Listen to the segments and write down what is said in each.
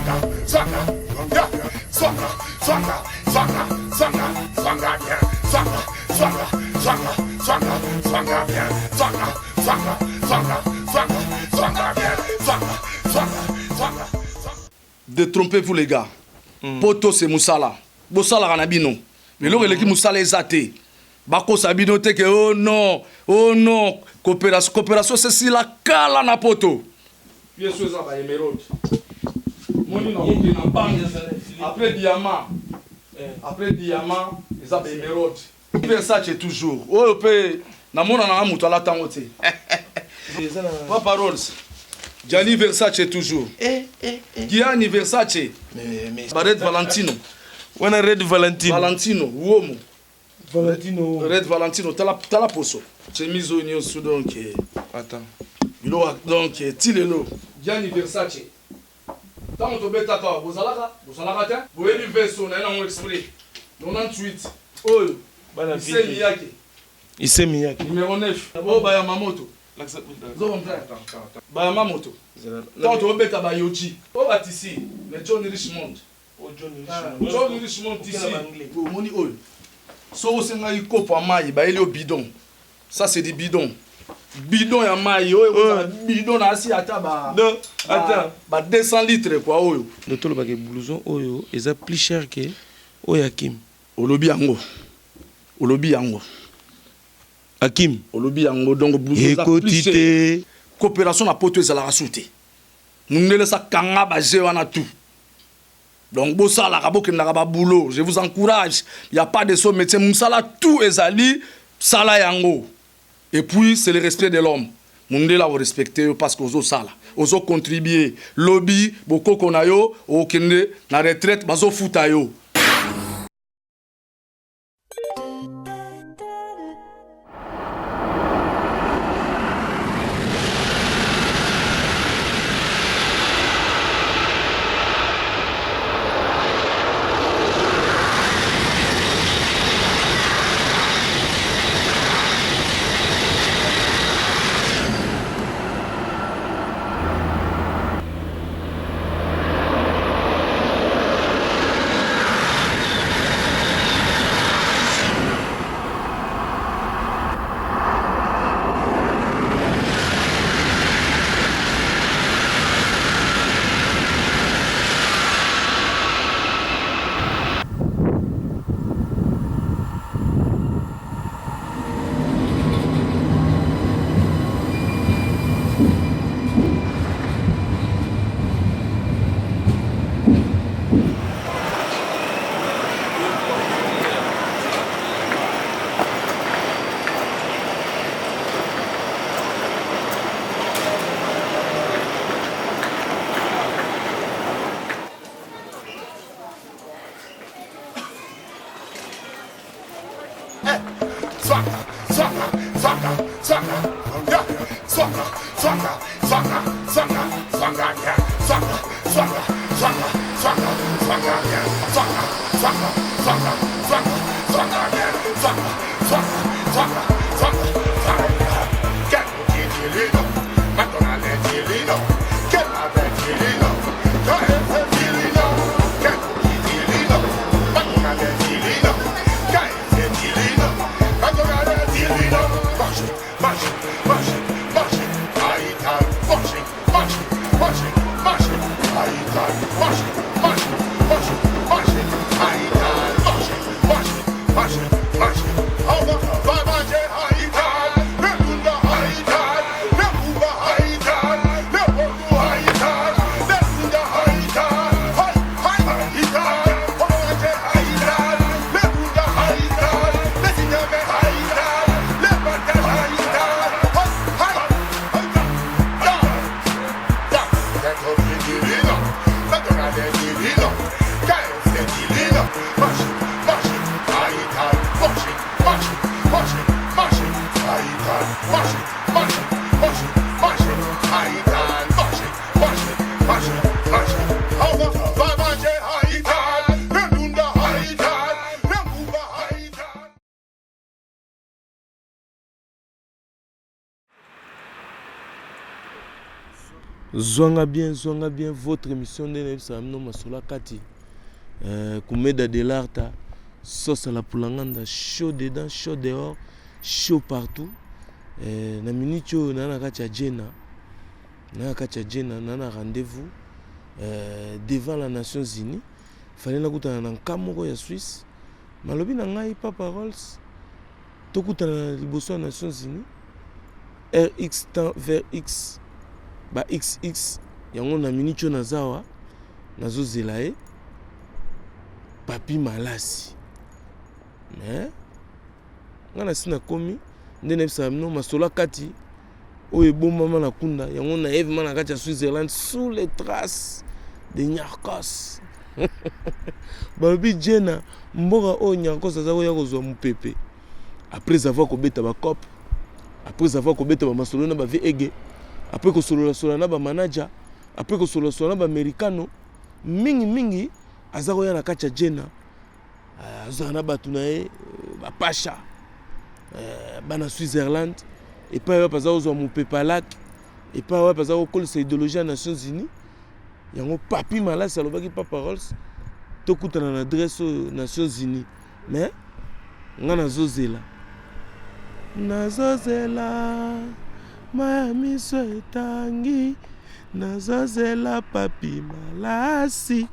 Swanga, swanga, yeah. Swanga, swanga, swanga, swanga, swanga bien. Swanga, swanga, swanga, swanga, swanga bien. Swanga, swanga, swanga, swanga, swanga bien. Swanga, swanga, swanga, swanga. Detrompez-vous les gars. Poto c'est musala. Bosalaka na bino. Eloko eleki musala eza te. Bakosa bino te ke oh non, oh non, coopération, coopération sesila kala na poto. Pièce eza ba émeraude. Moni na koki na banque après diamant. Après diamant eza ba émeraude. Versace toujours. Oyo pe namona na mutu alata yango te. Papa Rolls. Gianni Versace toujours. Eh, eh, eh. Gianni Versace. Mais, Ba Red Valentino. Wana Red Valentino. Valentino, Uomo. Valentino. Red Valentino, tala tala poso. Chemise oyo nyonso donc. Eh. Attends. Biloko donc eh, ti lelo. Gianni Versace. Tango tobetaka awa bozalaka? Bozalaka te? Boyebi verse oyo naye nango exprès. 98 oyo. Bana Issey Miyake. Issey Miyake. Numero 9. Oyo ba Yamamoto. Ozo comprendre? Ba Yamamoto. Tango tobeta ba Yohji. Oyo ba tissu mais John Richmond. John Richmond tissu. Omoni oyo. Soki osengaki kopo ya mayi bayeli yo bidon. Ça c'est du bidon. Bidon ya mayi oyo ekozala bidon na asi ata ba Donc, attends. ba 200 litres quoi oyo. Donc toloba ke blouson oyo eza plus cher que oyo ya Kim. Olobi yango. Olobi yango. Akim. Olobi yango donc blouson eza plus Ekoti cher. te. Coopération na poto ezalaka su te. Mundele sa kanga ba jeux wana tout. Donc bosalaka bokendaka ba boulot je vous encourage ya pas de sot métier musala tout ezali sala yango et puis c'est le respect de l'homme mundele ako respecter yo parce que ozo sala ozo contribuer lobi bokoko na yo okende na retraite bazo futa yo. Zwanga bien, zwanga bien, votre émission nde nayebisaka bino masolo ya kati. Kumeda de l'Arta, sauce à la pulanganda, chaud dedans, chaud dehors, chaud partout. Na minute oyo na na kati ya Jena, na na kati ya Jena, na na rendez-vous devant la Nations Unies. Fallait nakutana na nka moko ya Suisse. Malobi na ngai Papa Rolls, tokutana na liboso ya Nations Unies. RX temps vers X ba XX yango na minute oyo naza awa nazozela ye Papi Malasi mais nga nasi nakomi nde nayebisaka bino masolo ya kati oyo ebombama na kunda yango naye vraiment na kati ya Switzerland sous les traces de Nyarkos. Balobi Jena mboka oyo Nyarkos aza koya kozwa mopepe après avoir kobeta ba cop, après avoir kobeta ba masolo na ba VEG, après kosolola solola na ba manager, après kosolola solola na ba americano, mingi mingi aza koya na kati ya Jena, azala na bato na ye ba pasha, bana Switzerland, epai wapi aza kozwa mopepe lac, epai wapi aza kokolisa idéologie ya Nations Unies. Yango Papi Malasi alobaki Papa Rolls tokutana na adresse oyo Nations Unies, mais nga nazozela, nazozela maya miso etangi, nazozela Papi Malasi.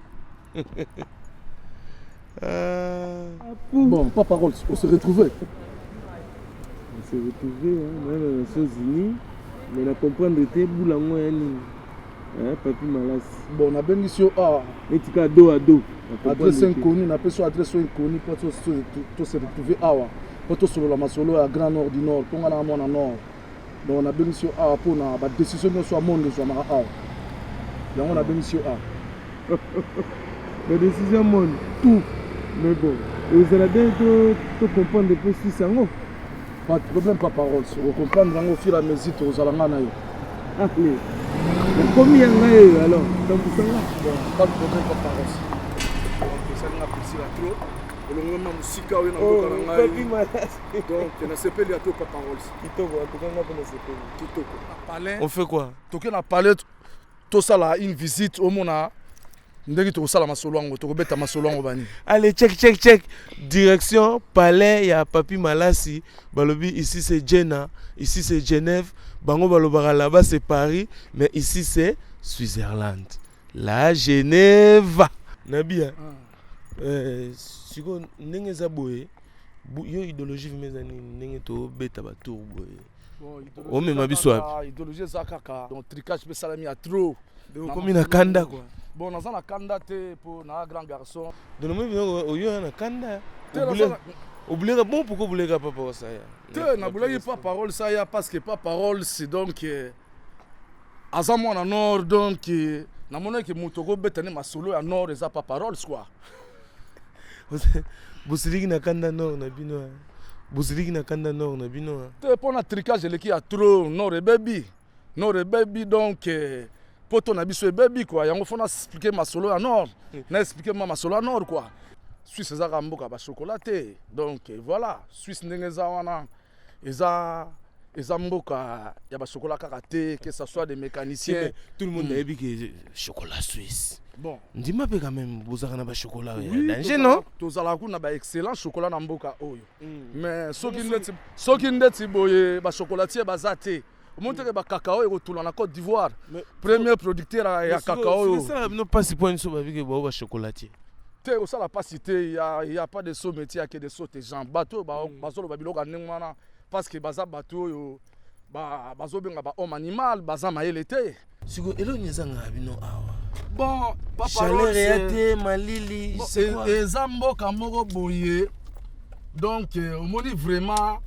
Bon, Papa Rolls, on s'est retrouvés. On s'est retrouvés hein, dans les Nations Unies, mais na comprendre te bula ngo ya nini. Hein, Papi Malasi. Bon, nabengisi yo awa. Neti kaka dos à dos. Adresse inconnue, napesi yo adresse oyo inconnue mpo to se retrouver awa. Mpo tosolola masolo ya Grand Nord du Nord, mpo nga na mwana Nord. Donc nabengisi yo awa mpo na ba décision nyonso ya monde ezwamaka awa. Yango nabengisi yo awa. Ba décision monde tout. Mais bon, ezala bien to comprendre mpe sisi yango. Pas de problème, Papa Rolls. Okomprendre yango au fur et à mesure tozala nga na yo. Allez. Okomi ya ngai oyo alors, tambwisa nga. Bon, pas de problème, Papa Rolls. Donc esali nga plaisir ya trop. Olongoli na mosika oyo na mboka na ngai. Papi Malasi. Donc nasepeli ya trop, Papa Rolls. Kitoko, en tout cas nga mpe nasepeli. Kitoko. Palais. On fait quoi? Toke na palais tosala une visite omona ndenge tokosala masolo yango, tokobeta masolo yango bani. Allez, check check check. Direction palais ya Papi Malasi. Balobi ici c'est Jena, ici c'est Genève. Bango balobaka là-bas c'est Paris, mais ici c'est Switzerland. La Genève. Nabia. Siko ndenge eza boye, yo idéologie vraiment eza nini ndenge tobeta ba tour boye. Omema biso wapi? Idéologie eza kaka donc tricage mpe esalami ya trop. Okomi na kanda quoi. Bon, naza na kanda te mpo na grand garçon. Donc namoni biloko oyo na kanda. Obuleka bon, pourquoi obuleka Papa Osaya? Te, nabulaki Papa Rolls aya parce que Papa Rolls donc aza mwana Nord, donc namonaki moto okobeta nde masolo ya Nord eza Papa Rolls quoi. Bosiliki na kanda Nord na bino. Bosiliki na kanda Nord na bino. Te, mpo na tricage eleki ya trop, Nord ebebi. Nord ebebi donc poto na biso ebebi quoi. Yango faut na expliquer masolo ya Nord. Na expliquer ma masolo ya Nord quoi. Suisse ezaka mboka ba chocolat te. Donc voilà, Suisse ndenge eza wana eza mboka ya ba chocolat kaka te, que ça soit des mécaniciens. Tout le monde ayebi que chocolat suisse. Bon. Ndima pe quand même bozaka na ba chocolat ya Oui, danger non? Tozalaka kuna ba excellent chocolat na mboka oyo. Mais soki ndeti boye ba chocolatier baza te. Omoni teke ba cacao ekotula na Côte d'Ivoire. Premier producteur ya cacao oyo. Sala bino pasi po nso ba bike ba chocolatier. Te osala pasi te, y a pas de sot métier ya que de sottes gens. Bato bazoloba biloko ya ndenge wana parce que baza bato oyo bazobenga ba homme animal, baza mayele te. Siko eloko ezanga bino awa. Bon, Papa Chaleur Rolls, ya te, malili, bon, c'est quoi? eza mboka moko boye. Donc omoni vraiment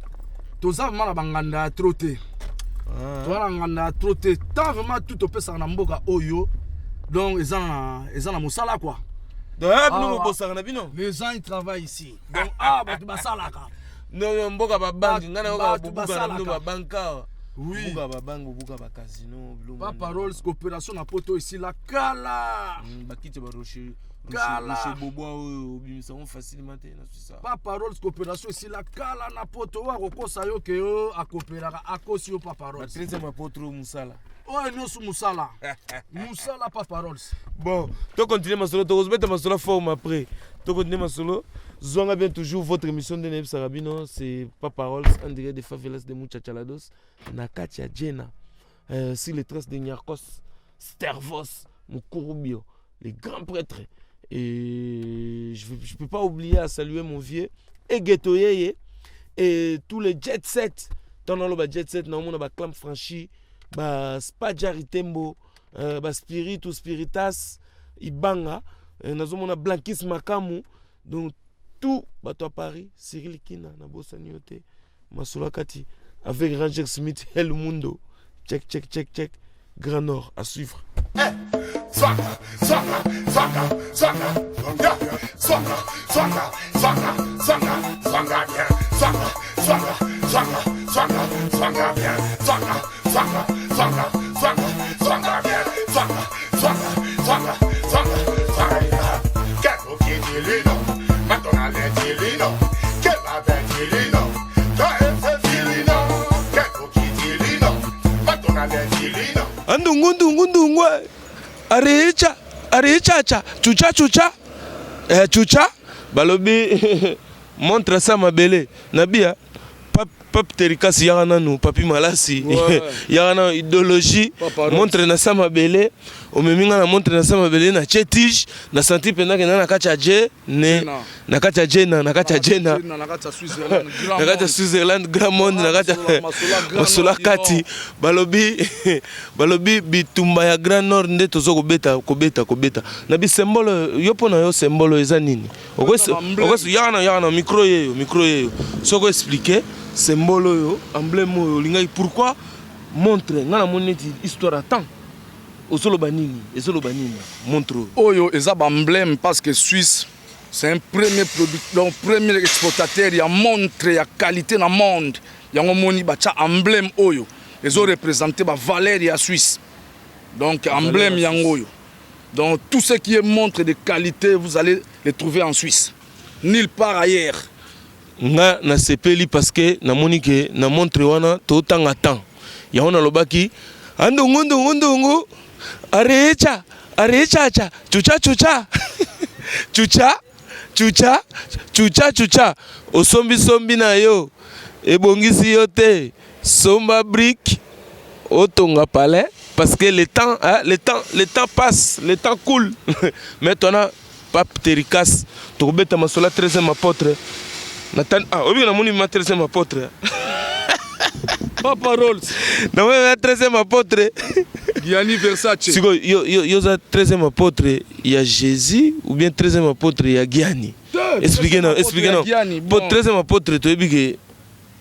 toza vraiment na banganda ya trop te. Toza na nganda ya trop te. Tant vraiment tout opesaka na mboka oyo. Donc eza na mosala quoi. Donc, bino bobosaka na bino? Les gens ils travaillent ici. Donc bato basalaka. Non, non, mboka ba banque, nga na yoka Bato bobuka na bino basalaka. ba banque awa. Oui. Bobuka ba banque, bobuka ba casino, biloko Papa wana. Rolls coopération na poto ici la kala. Bakiti ba rocher, rocher, Kala. rocher boboa oyo obimisa ngo facilement te na Suisse. Papa Rolls coopération ici la kala na poto wa kokosa yo ke yo akopéraka akosi yo Papa Rolls. Ba 13e apôtre musala. Oyo nyonso mosala mosala, pa paroles. Bon, tocontinue masolo, tokozobeta masolo forme après. Tocontinue masolo. Zwanga bien, toujours votre émission nde nayebisaka bino, c'est pas paroles en direct de favelas de Muchachalados na kati ya Jena, sur les traces de Niarcos Stervos Mukurubio, les grands prêtres. Et je ne peux pas oublier à saluer mon vieux Egeto Yeye et tous les jet set. Tant ba jet set, na ba clam franchi, ba Spadjari Tembo, ba Spiritu Spiritas Ibanga, nazomona Blankis Makamu, donc tout bato à Paris, Cyril Kina na bosani yo te. Masolo kati avec Ranger Smith El Mundo. Check check check check. Grand Nord à suivre. Swanga, swanga, swanga, swanga, yeah. Swanga, swanga, swanga, swanga, swanga bien. Swanga, swanga, swanga, swanga, swanga bien. Swanga, swanga, swanga, swanga, swanga bien. Swanga, swanga, swanga, swanga, swanga bien. Che dilino, Madonna dilino, che va dilino, KFC dilino, che dilino, Madonna dilino. Andungu ndungu ndungu, aricha arichacha chucha chucha, chucha balobi montre sa mabele nabia Pape Terikasi yaka nanu, Papi Malasi. Yaka nanu idéologie. Papa Rox. Montre na sa mabele, omemi nga na montre na sa mabele na tie tige na santi mpenza kenda na kati ya je ne. Jena. Na kati ya Jena, na kati ya Jena. Na kati ya Switzerland, grand Na kati ya monde. Switzerland, grand monde, na kati ya Masolo grand masolo Nord, kati balobi bitumba ya Grand Nord nde tozo kobeta kobeta kobeta na bisembolo. Yo, mpo na yo, sembolo eza nini? Eza emblème. Yaka na micro yeyo, micro yeyo. Soki oexplique sembolo oyo, emblème oyo olingaki, pourquoi montre? Nga namoni neti histoire ya temps. Ozoloba nini? Ezoloba nini montre oyo? Oyo eza baemblème parce que Suisse, c'est un premier produit, donc premier exportateur ya montre ya qualité na monde. Yango moni batya emblème oyo ezoreprésente bavaleur ya Suisse. Donc emblème yango oyo. Donc tout ce qui est montre de qualité, vous allez les trouver en Suisse, nulle part ailleurs. Nga nasepeli parce que namoni ke na montre wana totanga temps. Yango nalobaki andungu ndungu ndungu, arecha arechacha chucha chucha chucha chucha chucha chucha. Osombisombi na yo, ebongisi yo te. Somba brique, otonga palais, parce que le temps, hein, le temps passe, le temps coule. Mais tona Pape Terikas, tokobeta masolo ya 13e apôtre. Nathan, ah, oyebi, namoni ma 13e apôtre. Papa Rolls. Namoni ma 13e apôtre. Gianni Versace. Sikoyo yo oza 13e apôtre ya Jésus ou bien 13e apôtre ya Gianni? Explique na, explique na. Po 13e apôtre, toyebi ke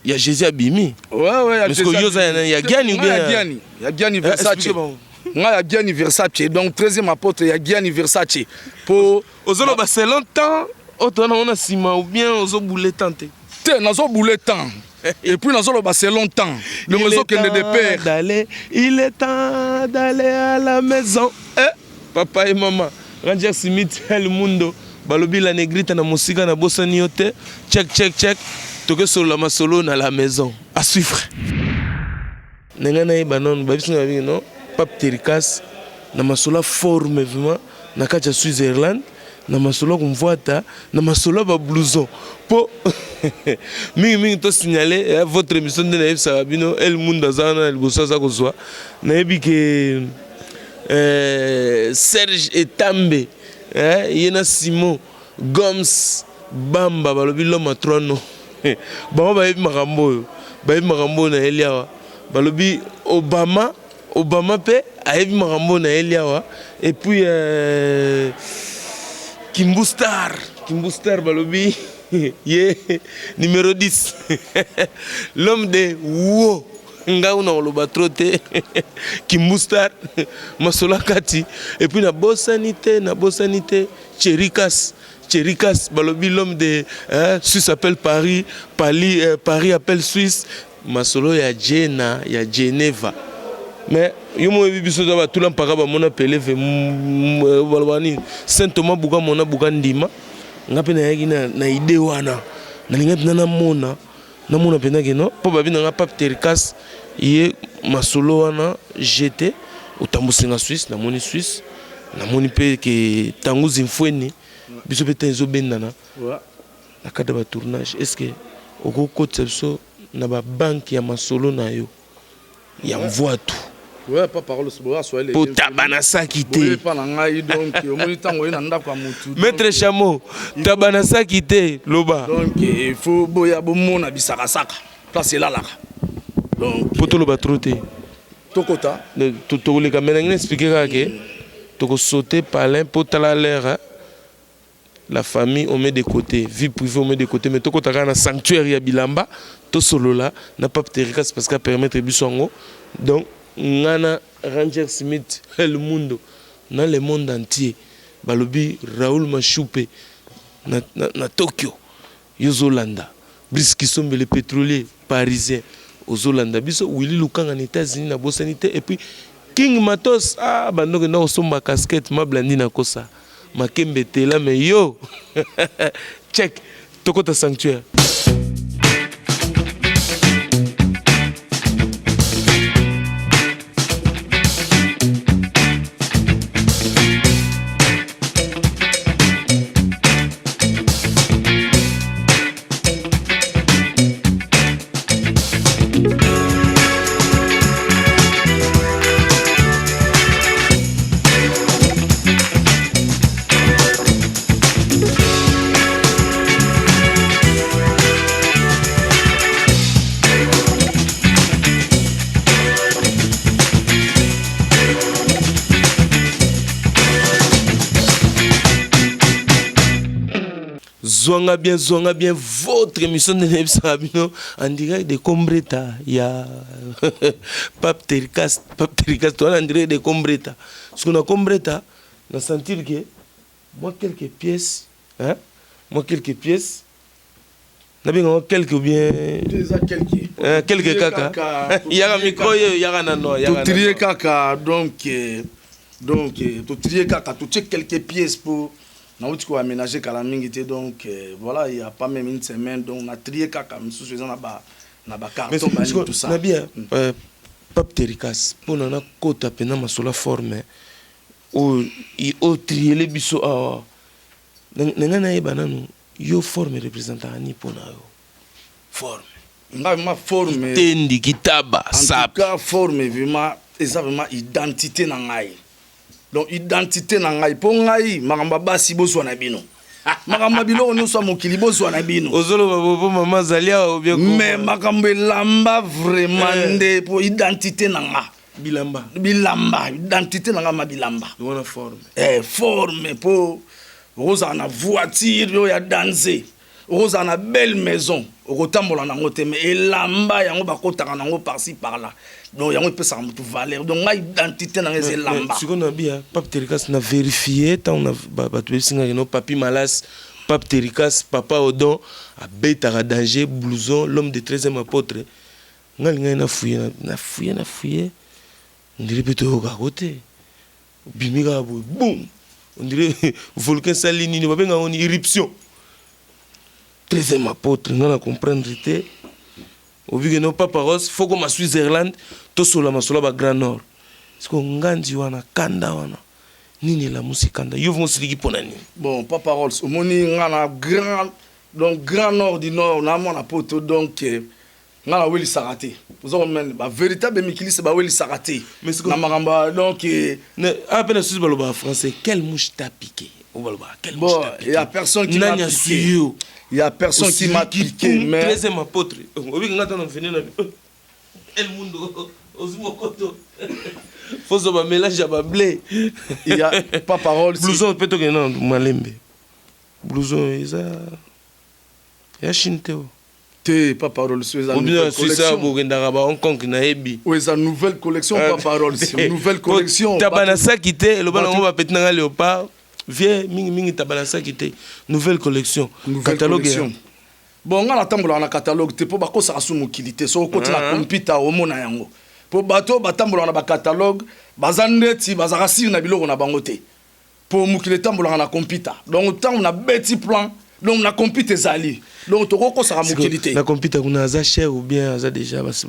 ya Jésus abimi. Ouais, ya. Mais sikoyo yo oza ya nani? Ya Gianni ou bien ya Gianni, ya Gianni Versace. Explique bango. Nga ya Gianni Versace, donc 13e apôtre ya Gianni Versace po Ozoloba selon temps oyo toza nango na nsima ou bien ozobule temps te? Te, nazobule temps et puis nazoloba selon temps, donc ezokende de pair. D'aller, il est temps d'aller à la maison. Eh, papa et maman, Ranger Smith El Mundo, balobi la negrita na mosika na bosani yo te. Check check check. Tokesolola masolo na la maison. À suivre. Ndenge nayeba nanu, babisi nga babiki non, Pape Terikas na masolo ya forme vraiment na kati ya Switzerland, na masolo ya komvwata, na masolo ya bablouson, mpo mingimingi tosignale votre émission nde nayebisaka bino El Mundo aza wana na liboso, aza kozwa. Nayebi ke Serge Etambe, ye na Simon Goms Bamba, balobi l'homme à trois noms. Bango bayebi makambo oyo, bayebi makambo oyo nayeli awa. Balobi Obama, Obama mpe ayebi makambo oyo nayeli awa. Et puis Kimbu Star, Kimbu Star, balobi ye numéro 10, l'homme de wo. Ngai una koloba trop te. Kimbu Star, masolo kati. Et puis nabosani te, nabosani te Cherikas, Cherikas, balobi l'homme de, hein, Suisse appelle Paris, Paris, Paris appelle Suisse. Masolo ya Jena, ya Geneva. Mais yo mo yebi biso toza batula mpaka bamona peleve, baloba nini, Saint Thomas buka mona buka ndima. Nga mpe nayaki na idée wana, nalingi mpenza namona mpenza keno mpo babi na nga Pape Terikas ye. Masolo wana jete otambusi nga Suisse, namoni Suisse, namoni mpe ke tangu zimfweni biso mpe temps ezobendana na kati ya ba tournage. Est ce que okokotisa biso na ba banque ya masolo na yo ya mvuatu? Ouais, pas parole, boya soyez po taba na saki te. Boye pa na ngai donc omoni ntango oye na ndako ya mutu. Maître Chameau, taba na saki te loba. Donc il faut boya bomona bisakasaka place elalaka. Donc po toloba trop te. Tokota. Tokoleka mais nangi na expliquer kaka ke toko sauter palin po tala l'heure. La famille on met de côté, vie privée on met de côté, mais tokota kaka na sanctuaire ya bilamba tosolola na Pape Terrikas parce que permettre biso yango. Donc nga na Ranger Smith El Mundo na le monde entier balobi Raoul Mashupe na, na, na Tokyo yozolanda Brice Kisombe le pétrolier parisien ozolanda biso Willy Lukanga na États-Unis na bosani te et puis King Matos ah bandoke na osomba casquette mablandi na kosa makembe tela mais yo check tokota sanctuaire. Zwanga bien, zwanga bien, votre émission de nayebisaka bino en direct de Combreta ya Pape Terrikas, Pape Terrikas, toza en direct de Combreta. Parce que na Combreta, na sentir que moi quelques pièces, hein, moi quelques pièces, nabenga quelques ou bien eza quelque. Hein, quelques kaka. Yaka micro oyo, yaka nano, yaka Totrie nano. Kaka donc totrie kaka, totie quelques pièces pour nauti koaménager kala mingi te. Donc voilà, il y a pas même une semaine, donc na trie kaka misusu eza na Mais bacarton bani tout ça. Na bien Pape Terrikas, mpona nakota mpena masolo ya forme oyo oyo triele biso awa, na ngai nayeba nanu yo forme représentaka nini mpona yo forme? Ngai ma forme tendi kitaba en tout sap cas forme vraiment eza vraiment identité na ngai. Donc identité na ngai, mpo ngai makambo ya basi bozwa na bino, makambo ya biloko nyonso ya mokili bozwa na bino. Ozoloba bopo mama azali awa obie? Mais makambo elamba vraiment Eh. nde mpo identité na nga. Bilamba. Bilamba, identité na nga ma bilamba. Wana forme. Forme mpo okozala na voiture oyo ya danse, okozala na belle maison, okotambola nango te, mais elamba yango bakotaka nango par-ci par-là. Donc yango epesaka motu valeur. Donc ngai identité na ngai eza elamba. Sikoyo na bia Pape Terrikas, na vérifie ntango na bato bebisingaki no Papi Malas, Pape Terrikas, Papa Odon abetaka danger blouson, l'homme de 13e apôtre. Ngai lingai nafuye, nafuye, nafuye ondire mpe toyokako te. Obimi kaka boye, boum, ondire volcan esali nini, babengaka ni éruption. 13e apôtre, ngai na comprendre te. Obike no Papa Ros fo koma Switzerland, tosola masolo ya bagrand nord. Siko nganzi wana, kanda wana nini elamusi kanda yo vongo osiliki mpo na nini? Bon, Papa Rolls, omoni nga na grand, donc grand nord du nord na mwana poto. Donc nga nawelisaka te, oza komene bavéritable mikilisi bawelisaka te na makambo donc Ah, mpe na susu balobaka français, quelle mouche t'a piqué? O balobaka quelle mouche Bon, t'a piqué? il y a personne qui m'a Nani piqué. asui yo? Il y a personne qui m'a piqué, mais 13e apôtre, obiki nga tana mfene na El Mundo, ozwi mokoto, fozwa bamélange ya bablé. Il y a pas parole. Blouson mpe tokende na malembe. Blouson eza ya Chine te o? Te, pas parole, so eza obino nouvelle na Suisse collection. Bokendaka ba Hong Kong, nayebi. Oyo eza nouvelle collection, pas parole, c'est nouvelle collection. Taba na saki te, eloba nango bapeti nanga léopard vie mingimingi. Taba na saki te, nouvelle collection. Nouvelle catalogue collection. Bon, nga natambolaka na catalogue te, mpo bakosaka su mokili te. So okoti na computer, omona yango. Mpo bato oyo batambolaka na bacatalogue baza ndeti bazalaka sire na biloko na bango te, mpo mokili etambolaka na computer. Donc ntango nabeti plan, donc na computer ezali. Donc tokokosaka mokili te. Na computer kuna aza cher ou bien aza déjà basi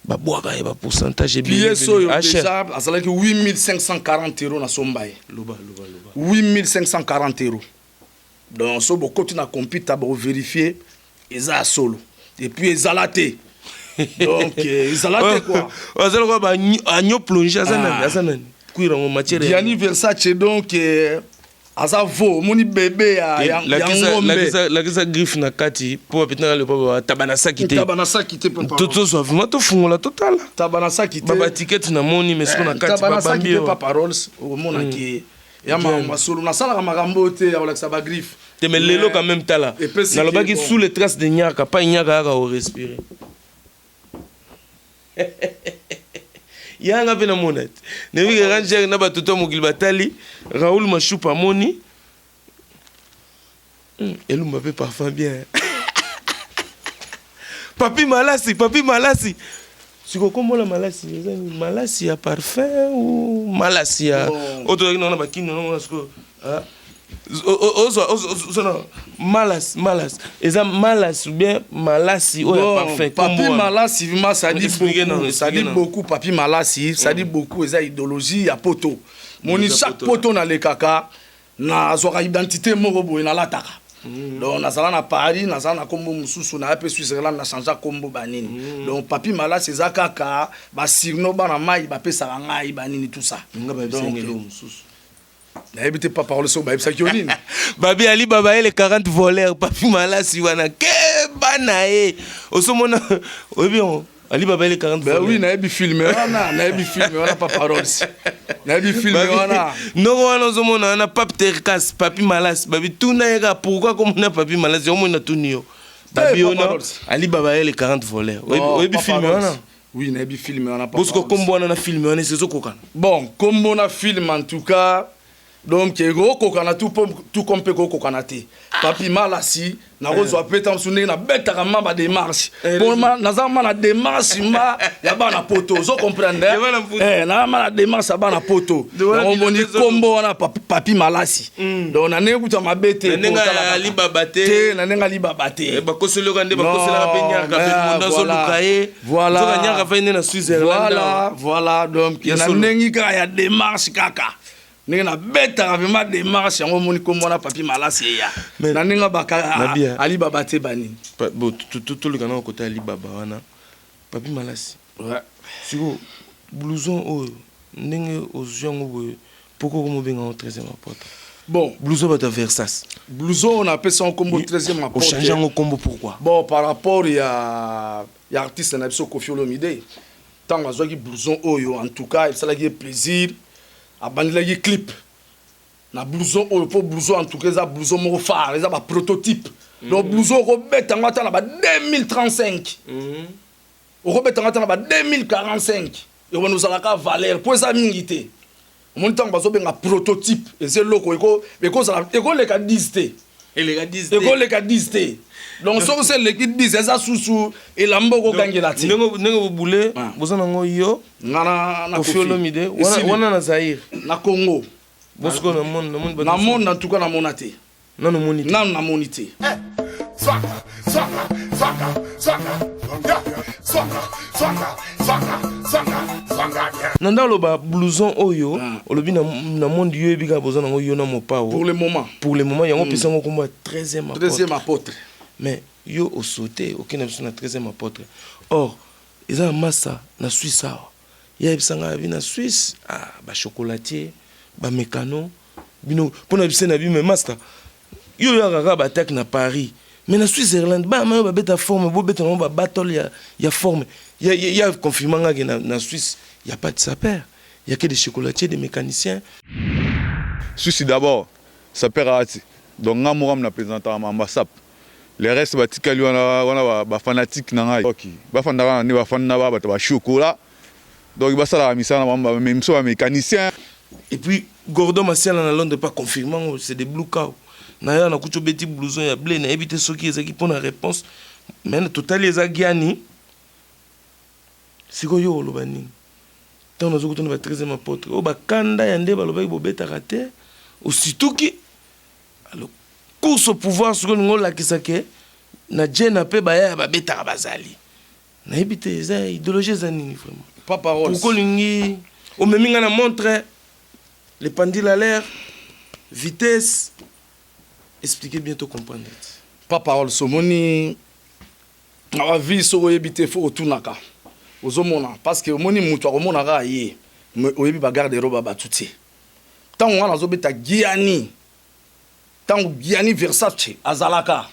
Babwaka ye bapourcentage. Pièce oyo déjà azalaki 8540 euros, nasomba ye. Loba, loba, loba. 8540 euros. Donc so bokoti na computer, boverifie, eza ya solo. Et puis ezala te, donc ezala te quoi. Aza lokola agneau plongé. Aza nani? Aza nani? Cuir yango, matière? Gianni Versace. Donc aza veau, omoni bebe ya ngombe. Lakisa griffe na kati mpo bapetanga lepo taba na saki te. Taba na saki te. Tozwa vraiment, tofungola, totala. Taba na saki te. Babatikete namoni, mais siko na kati babambi te. Pa paroles, okomonaki ya masolo nasalaka makambo te ya kolakisa bagriffe. Te, mais lelo quand même, tala, nalobaki sous les traces de Nyaka, pa Nyaka yaka orespirer yanga mpe namona te. Nayebi ke ranger na bato to mokili batali Raoul Mashupa amoni elumba mpe parfum bien. Papi Malasi, Papi Malasi, siko kombola Malasi eza malasi ya parfum ou malasi ya oyo tozalaki nango na bakini nango? Sikoyo ozwa Malasi, Malasi eza malasi ou bien malasi oyo ya parfum? Papi Malasi, vraiment, ça dit beaucoup, ça dit beaucoup. Papi Malasi, ça dit beaucoup. Eza idéologie ya poto. Moni chaque poto nalekaka, nazwaka identité moko boye nalataka. Donc nazala na Paris, nazala na nkombo mosusu, naya mpe Switzerland, na change nkombo, banini. Donc Papi Malasi eza kaka basurnom bana mai bapesaka ngai, banini, tout ça. Donc nayebi te, pa parole, soki bayebisaki yo nini. Babi Ali Baba ye le 40 voleur, Papi Malasi wana keba na ye. Osomona, oyebi yango, Ali Baba ye le 40. Ben oui, nayebi film wana, nayebi film wana, pa paroles, nayebi film wana. Ndongo wana ozomona wana Pape Terkas, Papi Malasi, babi tuna ye kaka pourquoi komona Papi Malasi. Omona, tuni yo babi wana Ali Baba ye le 40 voleur, oyebi film wana? Oui, nayebi film wana. Bosiko kombo wana na film wana ezokokana? Bon, kombo na film, en tout cas, donc ekokokana tout comme mpe ekokokana te. Papi Malasi, nakozwa mpe ntango mosusu ndenge nabetaka ma badémarche, po naza ma na démarche ma ya bana poto, ozo comprendre? Naza ma na démarche ya bana poto, yango omoni kombo wana Papi Malasi. Donc na ndenge kuta mabe te. Na ndenge alibaba te. Na ndenge alibaba te. Bakoselaka nde bakoselaka mpe Nyaka mpe mondo azoluka ye. Voilà. Nyaka fai nde na Switzerland. Voilà, donc na ndenge kaka ya démarche, kaka ndenge nabetaka vraiment démarche, yango omoni kombo wana Papi Malasi eya na ndenge baka Alibaba te, banini. Toluka na kota Alibaba wana, Papi Malasi. Siko blouson oyo, ndenge ozwi yango boye, poko komobenga yango 13e apôtre? Bon. Blouson bato ya Versas. Blouson oyo napesa yango kombo 13e apôtre. Ochange yango kombo pourquoi? Bon, par rapport ya artiste na biso Kofi Olomide, ntango azwaki blouson oyo, en tout cas esalaki ye plaisir, abandelaki clip na blouson oyo, mpo blouson, en tout cas, eza blouson moko phare, eza baprototype. Donc blouson okobeta yango ata na ba 2035, okobeta yango ata na ba 2045, ekobanda ozalaka valeur, mpo eza mingi te. Omoni ntango bazobenga prototype, eza eloko ekozala ekoleka 10 te. Ekoleka 10 te. Donc soki se eleki 10, eza susu elamba okokangela te. Ndenge bobule boza nango yo. Nga na Kofi Olomide wana na Zaire. Na Congo. Bosiko na monde, na monde. Na monde, en tout cas, namona te. Nano moni te. Nano namoni te. Swaka, swaka, swaka, swaka, swaka, swaka, swaka, swaka, swaka. Na nda oloba blouson oyo olobi na monde, yo yebi kaka boza nango yo na Mopao. Pour le moment. Pour le moment, yango opesa yango kombo ya 13e apôtre. 13e apôtre. Mais yo osote okende na biso na 13e apôtre, or eza na masa na Suisse awa. Ye ayebisanga abi na Suisse, ah, bachocolatier, bamécano, bino mpo na biso na bino. Mais master, yo oyaka kaka baattaque na Paris, mais na Switzerland bana mayo babeta forme, bobeta nango babattle ya forme. Ya confirma ngaki na Suisse y a pas de sapeur, y a que des chocolatiers, des mécaniciens. Suisse d'abord sapeur aati, donc nga moko na présentaka mamba sap, le reste batikali wana wana bafanatique na ngai. Ok, bafandaka na nde bafanda ba bato bachocolat, donc basalaka misala na bango, mais miso bamécanicien. Et puis Gordon Masiala na Londres pas confirmant ngo, c'est des blue cow na ya nakuti obeti blouson ya bleu. Nayebi te soki ezalaki mpona réponse, mais totali eza giani. Sikoyo yo oloba nini ntango nazokutana ba 13e apôtre oyo bakanda ya nde balobaki bobetaka te, osituki? Alors course au pouvoir, soki olingi olakisa ke na jena mpe baya ya babetaka bazali. Nayebi te, eza idéologie, eza nini vraiment? Papa Rolls. Pourquoi olingi omemi nga na montre, le pendule à l'heure, vitesse? Expliquez bien, to comprendre. Papa Rolls, omoni, na bavie, soki oyebi te, fo otunaka. Ozomona, parce que omoni, moto akomonaka ye, mais oyebi bagarde-robe ya bato te. Ntango wana azobeta Gianni, ntango Gianni Versace azalaka,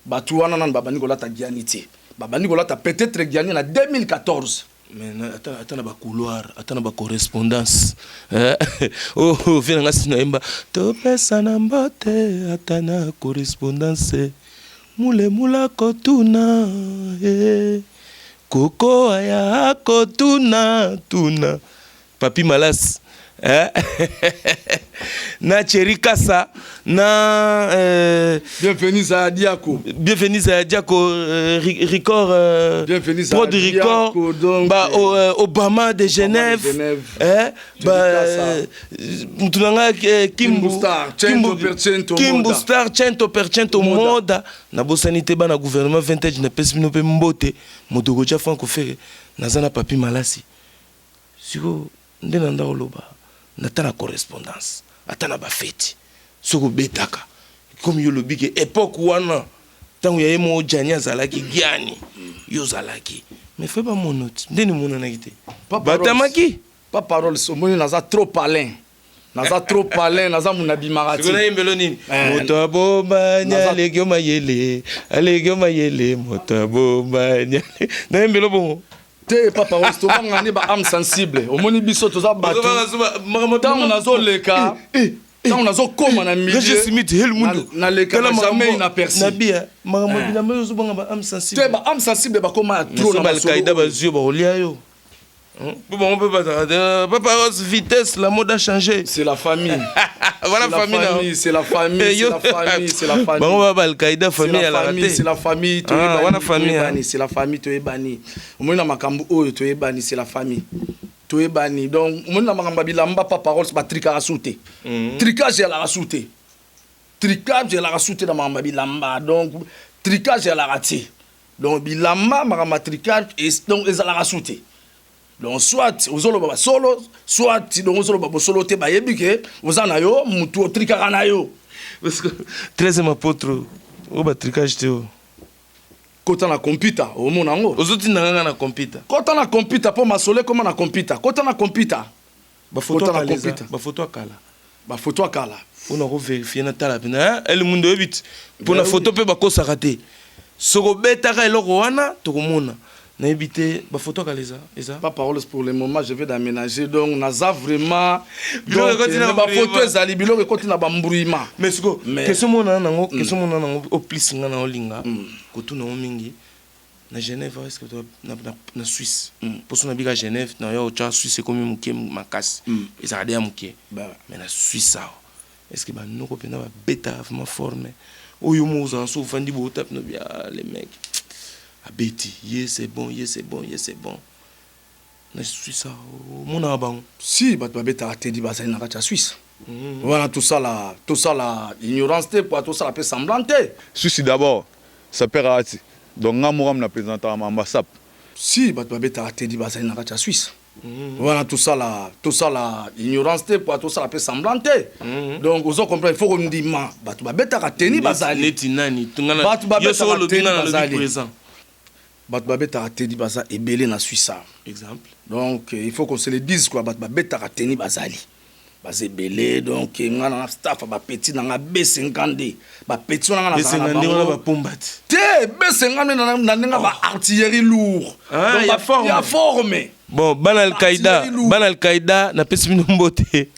bato wana nanu babandi kolata Gianni te. Babandi kolata peut-être Gianni na 2014. Mais ata na bacouloir, ata na bacorrespondance, oh, vie na nga, si nayemba topesana mbote, ata na correspondance, mulemula kotuna, eh. Koko aya kotuna tuna Papi Malas, eh? Na Thierry Kasa na Bienvenue Zaya Diako. Bienvenue Zaya Diako, record, Bienvenue Prod Zaya Record. Diako, donc, ba, Obama de Genève, de Genève. Eh, ba, Kasa. Mutu na nga, Kimbu. Kimbu Star, cento per cento Kimbu moda. Star, cento per cento Moda. Moda. Nabosani te bana gouvernement vintage, napesi bino mpe mbote. Moto kotia Franco Ferre, naza na Papi Malasi. Sikoyo nde na nda koloba, nata na correspondance, ata na bafeti, soki obetaka comme yo olobi ke époque wana, ntango ya ye moko Gianni azalaki, Gianni yo ozalaki, mais fe bamono ti ndeni omonanaki te. Papa Batamaki. Papa Rolls, omoni, naza trop palin, naza trop palin, naza muna abimaka Sikoyo te. nayembelo nini? Eh, Moto abombani aleki yo mayele, aleki yo mayele, moto abombani, nayembelo bongo. Te, Papa Rolls, tobangaka nde baâme sensible. Omoni, biso toza bato, ntango nazoleka, ntango nazokóma na Roger Smith, hel mundu. nalekaka jamais inaperçu. Nabia makambo bilamba oyo ozobanga ba âme sensible. Te, baâme sensible bakóma ya trop na masolo Balkaïda oyo. bazwi yo, bakolia yo mpo bango mpe bazalaka. Papa Rolls, vitesse, la mode a changé. C'est la famille. Voilà. C'est la Famille na famille, c'est la famille, c'est la famille, c'est la famille. Bango ba balkaïda, C'est famille la alaka famille, te. c'est la famille. Ah, Toyebani, wana famille, toyebani, hein. c'est la famille, toyebani. Omoni, na makambo oyo, toyebani, c'est la famille, toyebani. Donc omoni, na makambo ya bilamba, Papa Rolls, batrikaka su te. Tricage ezalaka su te, tricage ezalaka su te na makambo ya bilamba. Donc tricage ezalaka te. Donc bilamba, makambo ya tricage donc ezalaka su te. Donc soit ozoloba basolo, soit donc ozoloba bosolo te, bayebi ke oza na yo mutu otrikaka na yo. Parce que 13e apôtre oyo batricage te oyo. Kota na computer, omona yango. Ozotinda nganga na computer? Kota na computer, mpo masolo ekóma na computer. Kota na computer. Bafoto Kota na akala eza? computer. Bafoto akala? Bafoto akala. Mpona kovérifier, natala mpena elimundo, oyebi ti mpona Ben oui. foto mpe bakosaka te. Soki obetaka eloko wana, tokomona. Nayebi te, bafoto akala eza? Papa Rolls, pour le moment je vais d'aménager, donc naza vraiment Biloko donc, ekoti na mais bafoto embrouillement. Ezali biloko ekoti na bambrouillement. Mais siko question mona nango, question mona nango au plus nga na olinga kotuna ngo mingi na Genève, est ce que na Suisse, mposo nabika Genève na yo, otya Suisse ekomi moke makasi, ezalaka de ya moke. Mais na Suisse awa, est ce que banoko mpenza babetaka vraiment forme oyo mo ozala so ofandi boota mpena bia le mec abeti ye, c'est bon, ye c'est bon, ye c'est bon? Na Suisse awa, omonaka bango? Si, bato babetaka tedi bazali na kati ya Suisse wana. Tosala ignorance te po tosala mpe semblant te. Suisse d'abord, sapeur ati, donc nga moko na présentaka mamba sap. Si, bato babetaka tedi bazali na kati ya Suisse wana. Tosala ignorance te po tosala mpe semblant te. Donc ozo comprendre, il faut kondima bato babetaka teni bazali. Neti nani? Bato babetaka Yo soki olobi, teni nga nalobi bazali. présent. Bato babetaka teni baza ebele na Suisse awa. Exemple? Donc il faut qu'on se le dise quoi, bato babetaka teni bazali, baza ebele. Donc nga na staff ya bapeti na nga B52, bapeti wana nga nazala Esenga na nde wana bango. bapomba te? Te, B52 na ndenge baartillerie lourd. Ah, Donc, ya forme. Ya forme. Bon, bana Alqaïda, Artillerie lourde. bana Alqaïda, napesi bino mbote.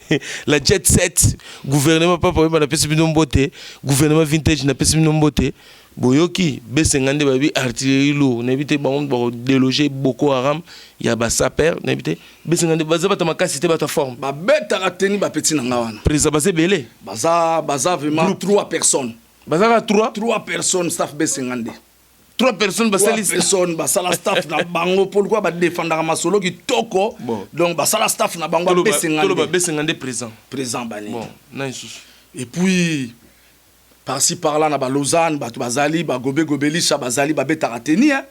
La jet set, gouvernement Papa Oyeba, napesi bino mbote. Gouvernement vintage, napesi bino mbote. Boyoki besenga nde babi artillerie lourd, nayebi te, bango bakodéloger Boko Haram ya basaper, nayebi te. Besenga nde baza bato makasi te, bato ya forme. Babetaka teni, bapeti na nga wana. Président, baza ebele? Baza vraiment trois personnes. Bazaka trois? Trois personnes, staff B52. Trois personnes Trois basali? personnes basala staff na bango mpo lukwa badefendaka masolo kitoko. Bon. Donc basala staff na bango. Toloba B52. Besenga nde présent. Présent bani. Bon, na lisusu? Et puis par-ci par-là na balausanne, bato bazali bagobegobelisha, bazali babetaka teni, hein.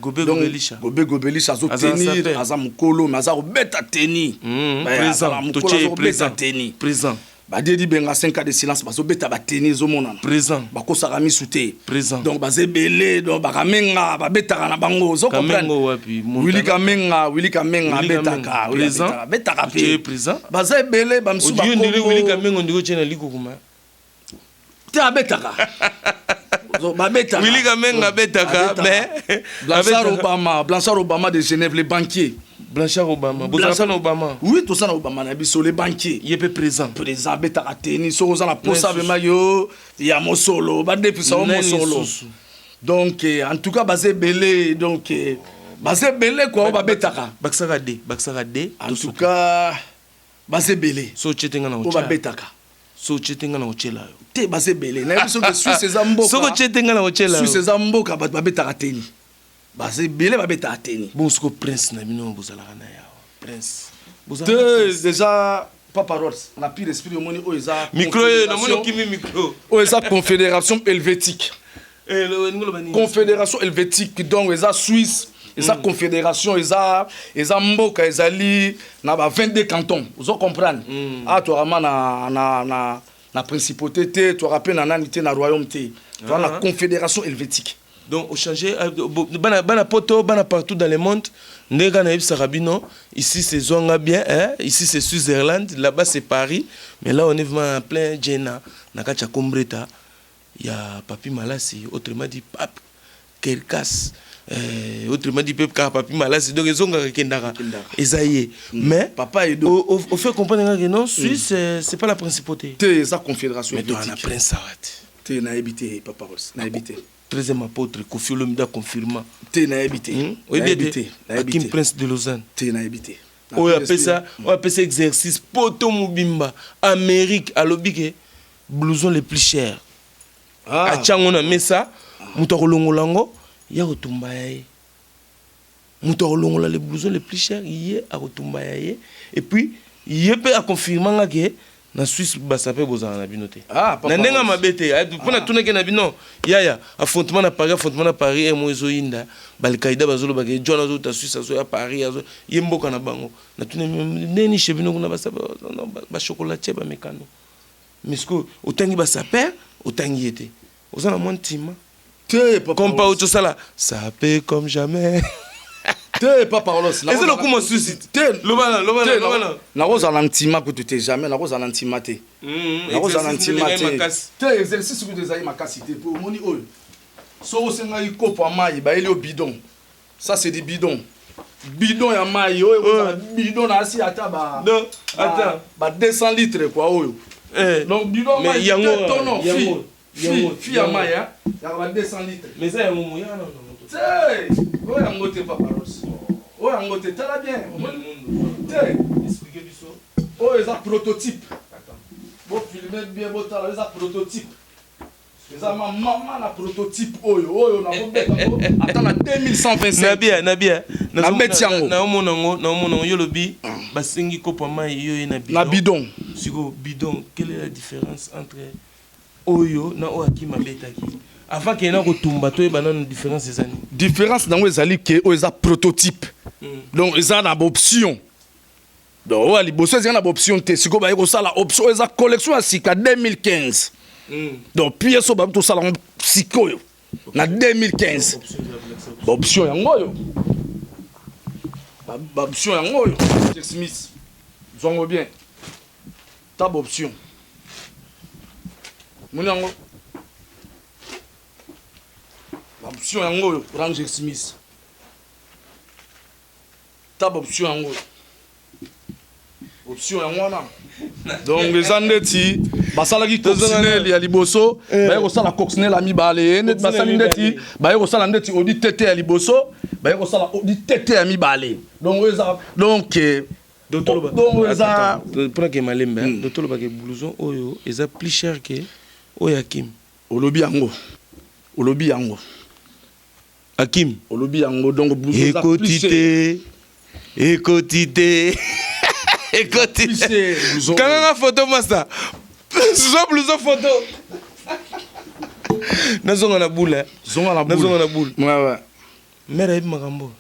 Gobe Gobelisha. Gobe Gobelisha azo tenir, aza mukolo mais aza kobeta teni. Présent, mukolo azo kobeta teni. Présent. Badie Benga 5 ans de silence bazobeta bateni ezomonana. Présent. Bakosaka misu te. Présent. Donc baza ebele, donc bakamenga babetaka na bango, ozo comprendre. Wapi? Willy Kamenga, Willy Kamenga abetaka. Présent. Abetaka pe. Présent. Baza ebele ba misu ba. Willy Kamenga ndiko tena likukuma. Te abetaka. Babetaka. Willy Kamenga abetaka mais Blanchard Obama, Blanchard Obama de Genève, les banquiers. Blanchard Obama. Bozalaka na Obama. Oui, toza na Obama na biso, les banquiers. Ye pe présent. Présent abetaka teni soki oza na posa vraiment yo ya mosolo, badefisa yo mosolo. Donc en tout cas baza ebele, donc baza ebele quoi, oyo babetaka. Bakisaka D, bakisaka D. En tout cas baza ebele. So otie te nga na oyo babetaka. So otie te nga na otiela yo. Te baza ebele. Nayebi soki Suisse eza mboka. Soki otie te nga na otiela yo. Suisse eza mboka bato babetaka teni. Baza ebele babetaka teni. Bon siko prince na bino bozalaka na yawa. Prince. Te déjà Papa Rolls na pire esprit omoni oyo eza micro oyo namoni okimi micro. Oyo eza Confédération helvétique. Confédération helvétique donc eza Suisse, eza confédération, eza eza mboka ezali na ba 22 cantons, ozo comprendre. Ah toyaka na principauté te, toyaka pe na nani te, na royaume te. Toyaka na Confédération helvétique. Donc o changer bana bana poto bana partout dans le monde ndenge na yebisaka bino ici c'est Zwanga bien hein, ici c'est Switzerland, là-bas c'est Paris, mais là on est vraiment en plein Jena na kati ya Kombreta ya Papi Malasi, autrement dit Pape Kerkas, autrement dit Pape Papi Malasi, donc ezongaka kendaka ezaye. Mais Papa Edo au fait comprendre que non, Suisse c'est pas la principauté. Te eza Confédération. Mais toi na prince Sawat. Te na ebité Papa Rolls, na ebité. 13e apôtre Koffi Olomide confirma. Te na ebité. Oyebi te Akim Prince de Lausanne. Te na ebité. Oyo apesa exercice poto mobimba Amérique alobi ke blouson le plus cher. Atiango na mesa, moto akolongola yango ya kotumba ya ye. Moto akolongola le blouson le plus cher ye akotumba ya ye. Et puis ye pe akonfirmanga ke na Suisse basape bozala na bino te. Na ndenge mabe te mpona tunaki na bino yaya affrontement na Paris, affrontement na Paris emo ezoyinda balkaïda bazolobaka John azouta Suisse azoya Paris azo ye mboka na bango na tuna ndeni chez bino kuna basape bachocolatier bamekano mais siko otangi basaper otangi ye te oza na mwa ntima te papa comme pas otosala sape comme jamais. Te Papa Rolls. Eza lokuma Suisse te. Lobana lobana lobana. Nakozala ntima kutu te, jamais nakozala ntima te. Nakozala ntima te. Te exercice kutu ezali makasi te po omoni oyo soki osengaki kopo ya mai bayeli yo bidon, ça c'est du bidon, bidon ya mai oyo ekozala bidon na asi ata ba ba 200 litres quoi oyo. Donc bidon mai yango tono fi fi ya mai ya ba 200 litres. Mais ça yango moya na te oyo yango te Papa Rolls, oyo yango te, tala bien te. Expliquer biso. Oyo eza prototype, bo filmer bien, botala, eza prototype, eza ma mama na prototype oyo oyo nakobeta ngo ata na 2125. Nabia nabia. Nabeti yango. Naomona yango, naomona yango. Yo lobi basengi kopo ya mai yo ye na bidon. Na bidon. Siko bidon, quelle est la différence entre oyo na oyo Akim abetaki avant ke na kotumba? Toyeba nano différence eza nini. Différence nango ezali ke oyo eza prototype, donc eza na baoption. Donc oyo ya liboso ezali na baoption te, sikoyo baye kosala option. Oyo eza collection ya sika 2015, donc pièce oyo babi tosala yango sikoyo na 2015. Baoption yango oyo, baoption yango oyo, Smith zwango bien ta baoption moni yango, baoption yango oyo, Ranger Smith ta baoption yango oyo, option yango wana. Donc eza ndeti basalaki coccinelle ya liboso, baye kosala coccinelle ya mibale, ndeti basali ndeti baye kosala ndeti Audi TT ya liboso, baye kosala Audi TT ya mibale. Donc oyo eza donc donc eza mpona ke malembe do tolobaka blouson oyo eza plus cher ke oyo Akim. Olobi yango, olobi yango. Akim. Olobi yango, donc blouson eza plus ekoti cher. Te ekoti te ekoti. Plus cher, blouson. Kanganga photo master, zwa blouson photo, nazonga na boule. Zonga na boule. Nazonga na boule. Ouais. Mère ayebi makambo?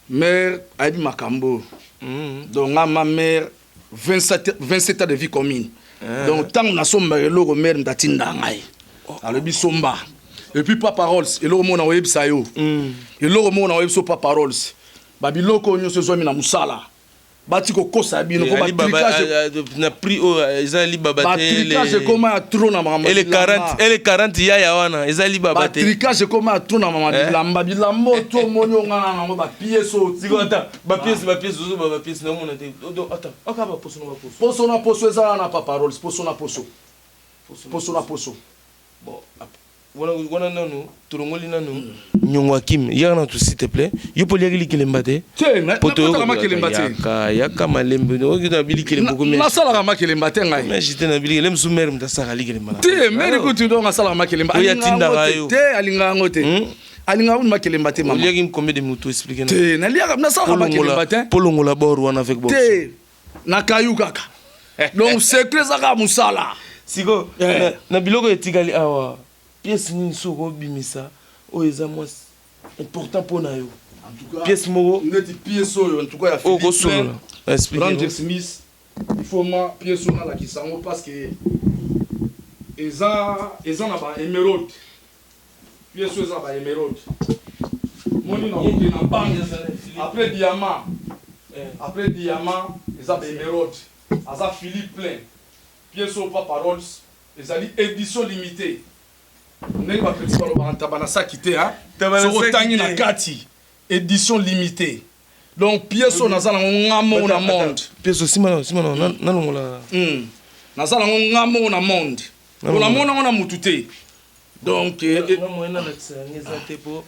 Mère ayebi makambo. Donc nga ma mère 27, 27 ans de vie commune. Donc ntango nasombaka eloko, mère moto atinda ngai, alobi somba. Et puis Papa Rolls, eloko moko na koyebisa yo, eloko moko na koyebisa yo, Papa Rolls, babiloko oyo nyonso ezwami na mosala. Bati kokosa bino po batricage na prix oyo eza libaba te. Batricage ekoma ya trop na makambo. Ele 40, ele 40 yaya wana eza libaba te. Batricage ekoma ya trop na makambo bilamba. Bilamba oyo to omoni oyo nga na yango, bapièces oyo. Siko ata bapièces, bapièces ozoba, bapièces naomona te. Ata aka baposo na baposo. Poso na poso eza wana, Papa Rolls, poso na poso, poso na poso. Bon, wana wana nanu tolongoli nanu nyongo. Akim, yaka na tu, s'il te plaît. Yo mpo oliaki likelemba te? Te, nasalaka makelemba te. Yaka, yaka malembe. Oki na bilikelemba komi? Nasalaka makelemba te ngai. Mais jite na bilikelemba mosusu, mère moto asalaka likelemba. Te, mère kutu donc asalaka makelemba. Oyo atindaka yo. Te, alingaka yango te. Alingaka kutu makelemba te, mama. Oliaki combien de moto? Explique. Te, naliaka, nasalaka makelemba te. Polongola bor wana avec bor. Te, nakayu kaka. Donc secret eza kaka mosala. Siko na biloko etikali awa, pièce nini soki obimisa oyo eza mwa important mpo na yo, pièce moko? Neti pièce oyo, en tout cas ya oyo kosolola. Ranger Smith, il faut ma pièce oyo nalakisa yango parce que eza na ba émeraude. Pièce oyo eza ba émeraude. Moni na oke na banque, après diamant, après diamant eza ba émeraude. Aza Philippe Plein. Pièce oyo, Papa Rolls, ezali édition limitée. Ndenge bapetits balobaka, ntaba na saki te. Soki otangi na kati, édition limitée. Donc pièce oyo naza nango nga moko na monde. Pièce nsima, nsima nalongola. Naza nango nga moko na monde, po namona yango na mutu te. Donc moyen nalakisa yango eza te po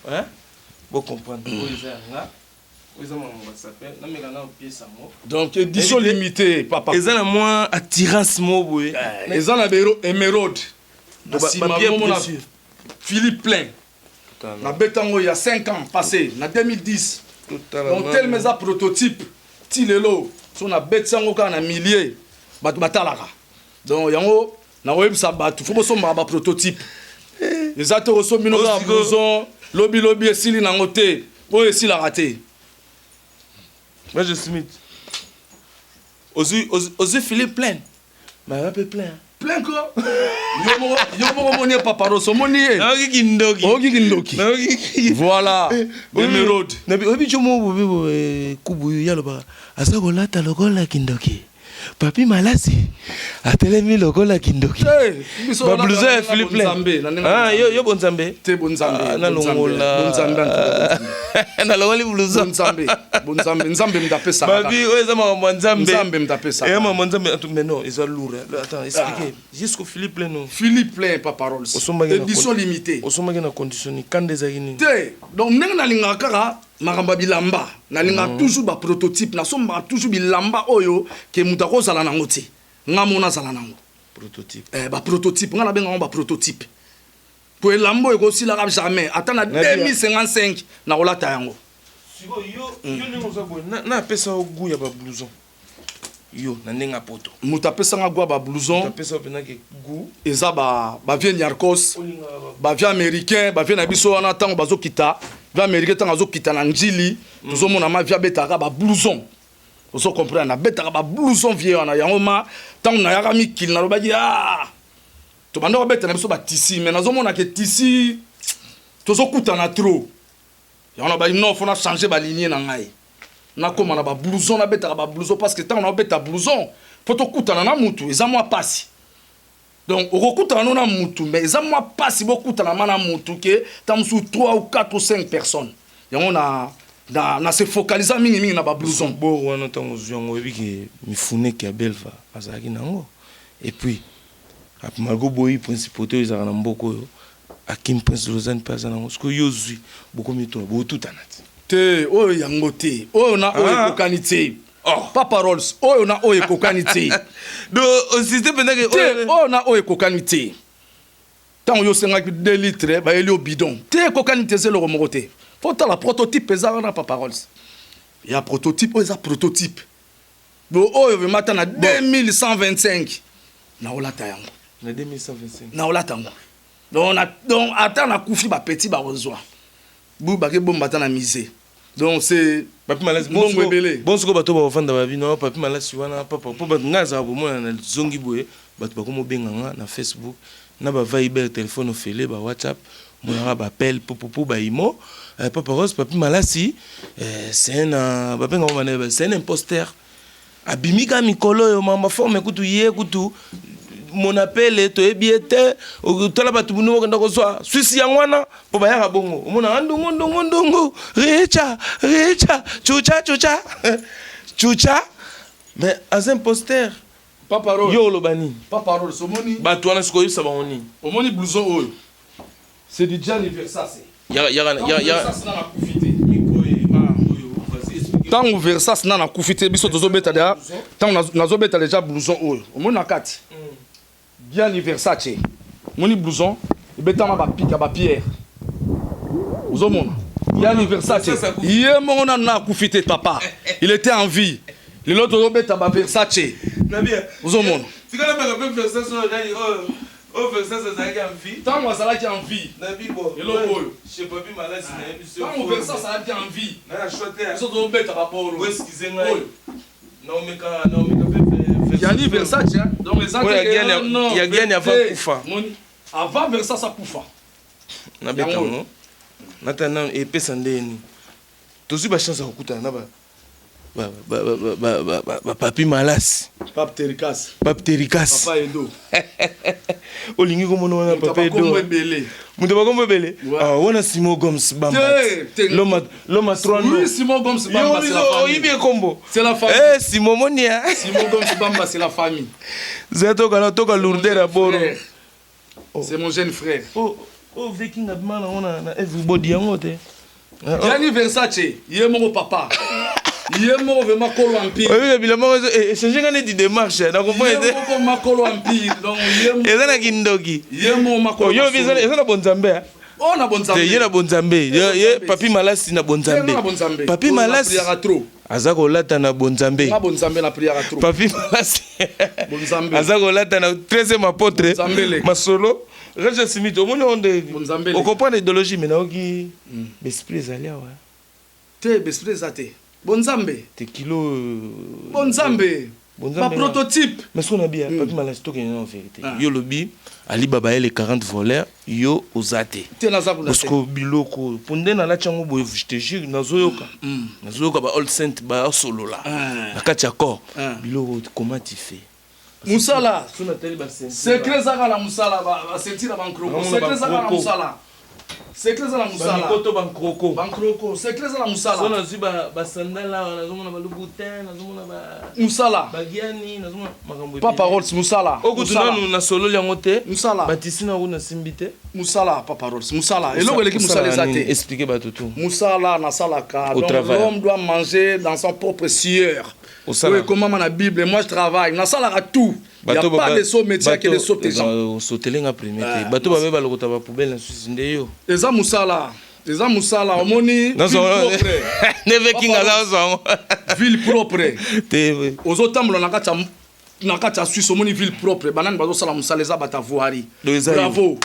bocomprendre. Oyo eza yanga, oyo eza makambo basape. Nameka na pièce yango. Donc édition limitée, papa. Eza na mwa attirance moko boye. Eza na émeraude na nsima. Bomona Philippe Plein, nabeta yango ya 5 ans passé, na 2010. Donc telema eza prototype ti lelo. So nabeti yango kaka na millier, bato batalaka. Donc yango nakoyebisa bato, faut bosombaka baprototype. Eza te kosombi no kaka blouson, lobilobi esili nango te. Oyo esilaka te. Major Smith, ozwi Philippe Plein, mais mpe plein. Plein ko yo moko omoni ye, Papa Rolls, omoni ye. Nayoki kindoki. Oyoki kindoki. Voilà, émeraude. Oyebi tio moko bobe kubu ye alobaka aza kolata lokola kindoki. Papi Malasi atelemi lokola kindoki. Bablouson ya Philippe Plein, yo bonzambe. Te, bonzambe. Nalongola, nalongoli blouson. Bonzambe, bonzambe, Nzambe mutu apesaka. Babi oyo eza makambo ya Nzambe. Nzambe mutu apesaka. Eza makambo ya Nzambe. Mais non, eza lourd. Attends, expliquez jusqu'au Philippe Plein, non? Philippe Plein, Papa Rolls, édition limitée. Osombaki na condition ni kanda ezalaki nini? Te, donc ndenge nalingaka kaka makambo ya bilamba, nalingaka toujours baprototype. Nasombaka toujours bilamba oyo ke moto akozala nango te, nga mo nazala nango. Prototype. Eh, baprototype, nga nabenga yango baprototype, po elamba oyo ekosilaka jamais. Ata na 2055 nakolata yango. Sikoyo yo ndenge oza boye, na apesa yo goût ya bablouson, yo na ndenge ya poto? Moto apesanga goût ya bablouson? Apesa yo mpenzaki goût? Eza bavieux Niarcos, bavieux américain, bavieux na biso wana. Ntango bazokita, vieux américain, ntango azokita na Njili, tozomona ma vieux abetaka bablouson. Ozo comprendre, nabetaka bablouson vieux wana. Yango ma ntango nayaka mikili, nalobaki: "Ah, tobanda kobeta na biso batissu, mais nazomona ke tissu tozokutana trop." Yango na bali non, faut na changer baligne na ngai, nakóma na bablouson, nabetaka bablouson, parce que ntango naobeta blouson, mpo tokutana na mutu eza mwa pasi. Donc okokutana no na mutu, mais eza mwa pasi bokutana ma na mutu ke ntango mosusu 3 ou 4 ou 5 personnes. Yango na se focalisa mingimingi na bablouson. Bor wana, ntango ozwi yango, oyebi ke mifuneke ya Belva azalaki nango. Et puis malgré boyi principauté oyo ezalaka na mboka oyo, Akim Prince Lausanne mpe aza nango. Sikoyo yo ozwi, bokomi tuna, botutana te? Te, oyo yango te. Oyo na oyo ekokani te, Papa Rolls. Oyo na oyo ekokani te. Donc osiste mpenza ke te, oyo na oyo ekokani te. Ntango yo osengaki 2 litre, bayeli yo bidon te. Ekokani te, eza eloko moko te. Faut tala prototype eza wana, Papa Rolls, ya prototype. Oyo eza prototype bo oyo vraiment ata na 2125 naolata yango. Na 2125? Naolata yango. Donc ata nakufi, bapetits bakozwa. Bu bakebomba ata na musée. Donc c'est Papi Malasi, mbongo ebele. Bon, sikoyo bato bavanda babino Papi Malasi wana papa, mpo bato ngai azalaka bomona na zongi boye, bato bakomobenga nga na Facebook na baviber, telefone ofele, ba WhatsApp, monaka baappel popopo baimo. Papa Rose, Papi Malasi, c'est un babengaka bana, c'est un imposteur. Abimi kaka mikolo oyo, mama forme kutu ye kutu monapele toyebi ye te. Tala bato bunu okenda kozwa swisi yango wana mpo bayaka bongo, omonaka ndungu ndungu ndungu, richa richa, chucha chucha chucha, mais aza imposteur. Papa Rose. Yo oloba nini? Papa Rose, omoni bato wana sikoyo, oyebisa bango nini? Omoni blouson oyo, c'est du Gianni Versace. Yaka yaka yaka yaka. Versace na nakufi te. Ntango Versace na nakufi te, biso tozobeta deja. Ntango nazobeta deja blouson oyo, omoni na kati Gianni Versace. Omoni blouson ebetama bapika bapierre, ozomona Gianni Versace. Ye moko nanu na akufi te, papa, il était en vie. Lelo tozobeta ba Versace, ozomona. Tikala meka mpe Versace oyo nani oyo oyo Versace azalaki en vie. Ntango azalaki en vie. Na bibo. Eloko oyo. Chez Papi Malasi, nayebi so. Ntango Versace azalaki en vie, na choix te. Biso tozobeta babolo. Excuse ngai. Oyo. Naomeka naomeka mpe. Gianni Versace, hein? Donc eza Oyo te ya ke non, ya Gianni avant te. kufa. Moni avant Versace akufa. Nabeta Yango. yango nata nano epesa ndeni tozwi bachance ya kokutana na bapapi Malasi. Pape Tericas. Pape Tericas. Papa Edo. Olingi komona wana Moto papa bakombo Edo. ebele. Moto bakombo ebele. Ouais. Ah, wana Simon Goms Bamba. Te, te. L'homme à trois noms. Oui, Simon Goms Bamba, c'est la famille. Oyibi ekombo. C'est la famille. Eh, Simon monia. Simon Goms Bamba, c'est la famille. Zela toka toka lourdeur ya boro. Frère. C'est mon jeune frère. Oh oh, viking abima nango na everybody yango te. Gianni Versace, ye moko papa, ye moko vraiment kolo empire. Oyebi bilamba ngo echange nga neti démarche na comprendre Ye te. moko makolo empire, donc ye Eza na kindoki. Ye moko makolo. Oh, yo oyebi eza na bonzambe, ah. Oh, na bonzambe. Te, ye na bonzambe. Ye Papi Malasi na bonzambe. Ye na bonzambe. Papi Oh, na Malasi priara trop. Aza kolata na bonzambe. Na bonzambe, na priara trop. Papi Malasi Bonzambe. aza kolata na 13e apôtre. Bonzambe leka. Masolo Roger Smith, omoni oyo nde Bonzambe leka. Ocomprendre idéologie, mais nayoki baesprit ezali awa. Te, besprit eza te, bonzambe. Te, kilo Bonzambe. Bonzambe. Baprototype. Mais soki nabi ya Papi Malasi, tokende na vérité. Ah. Yo lobi Ali Baba ye les 40 voleurs, yo oza te. Te, naza kuna Parce te. que biloko mpo nde nalati yango boye, je te jure, nazoyoka ba all saint basolola Ah. na kati ya corps. Ah. Biloko, comment tu fais? Mosala. So natali baceinture. Secret ezaka na mosala, baceinture na bancroko. Namona Secret ezaka na bancroko. mosala, secret eza na mosala. Bamikoto, bancroko. Bancroko, secret eza na So mosala. nazwi basandale awa, nazomona baLouboutin, nazomona Mosala. baGianni, nazomona makambo. Papa Rolls, mosala. Okutu Mosala. nanu nasololi yango te. Mosala. Batisi nango nasimbi te. Mosala, Papa Rolls, mosala. Eloko eleki mosala eza te. Explique bato tu. Mosala nasalaka. Au Donc travail. l'homme doit manger dans son propre sueur. Osala. Oyo ekomama na Bible. Moi je travaille, nasalaka tout. Il y a pas de sot métier que de sot gens. Osotelenga premier te, bato babe balokota bapoubele na susi nde yo. Eza mosala, eza mosala. Omoni ville propre. Neve King aza ozwa yango. Ville propre. Te. Ozotambola na kati ya Suisse, omoni ville propre, banani bazosala mosala? Eza bato ya voirie. Donc eza yo. Bravo,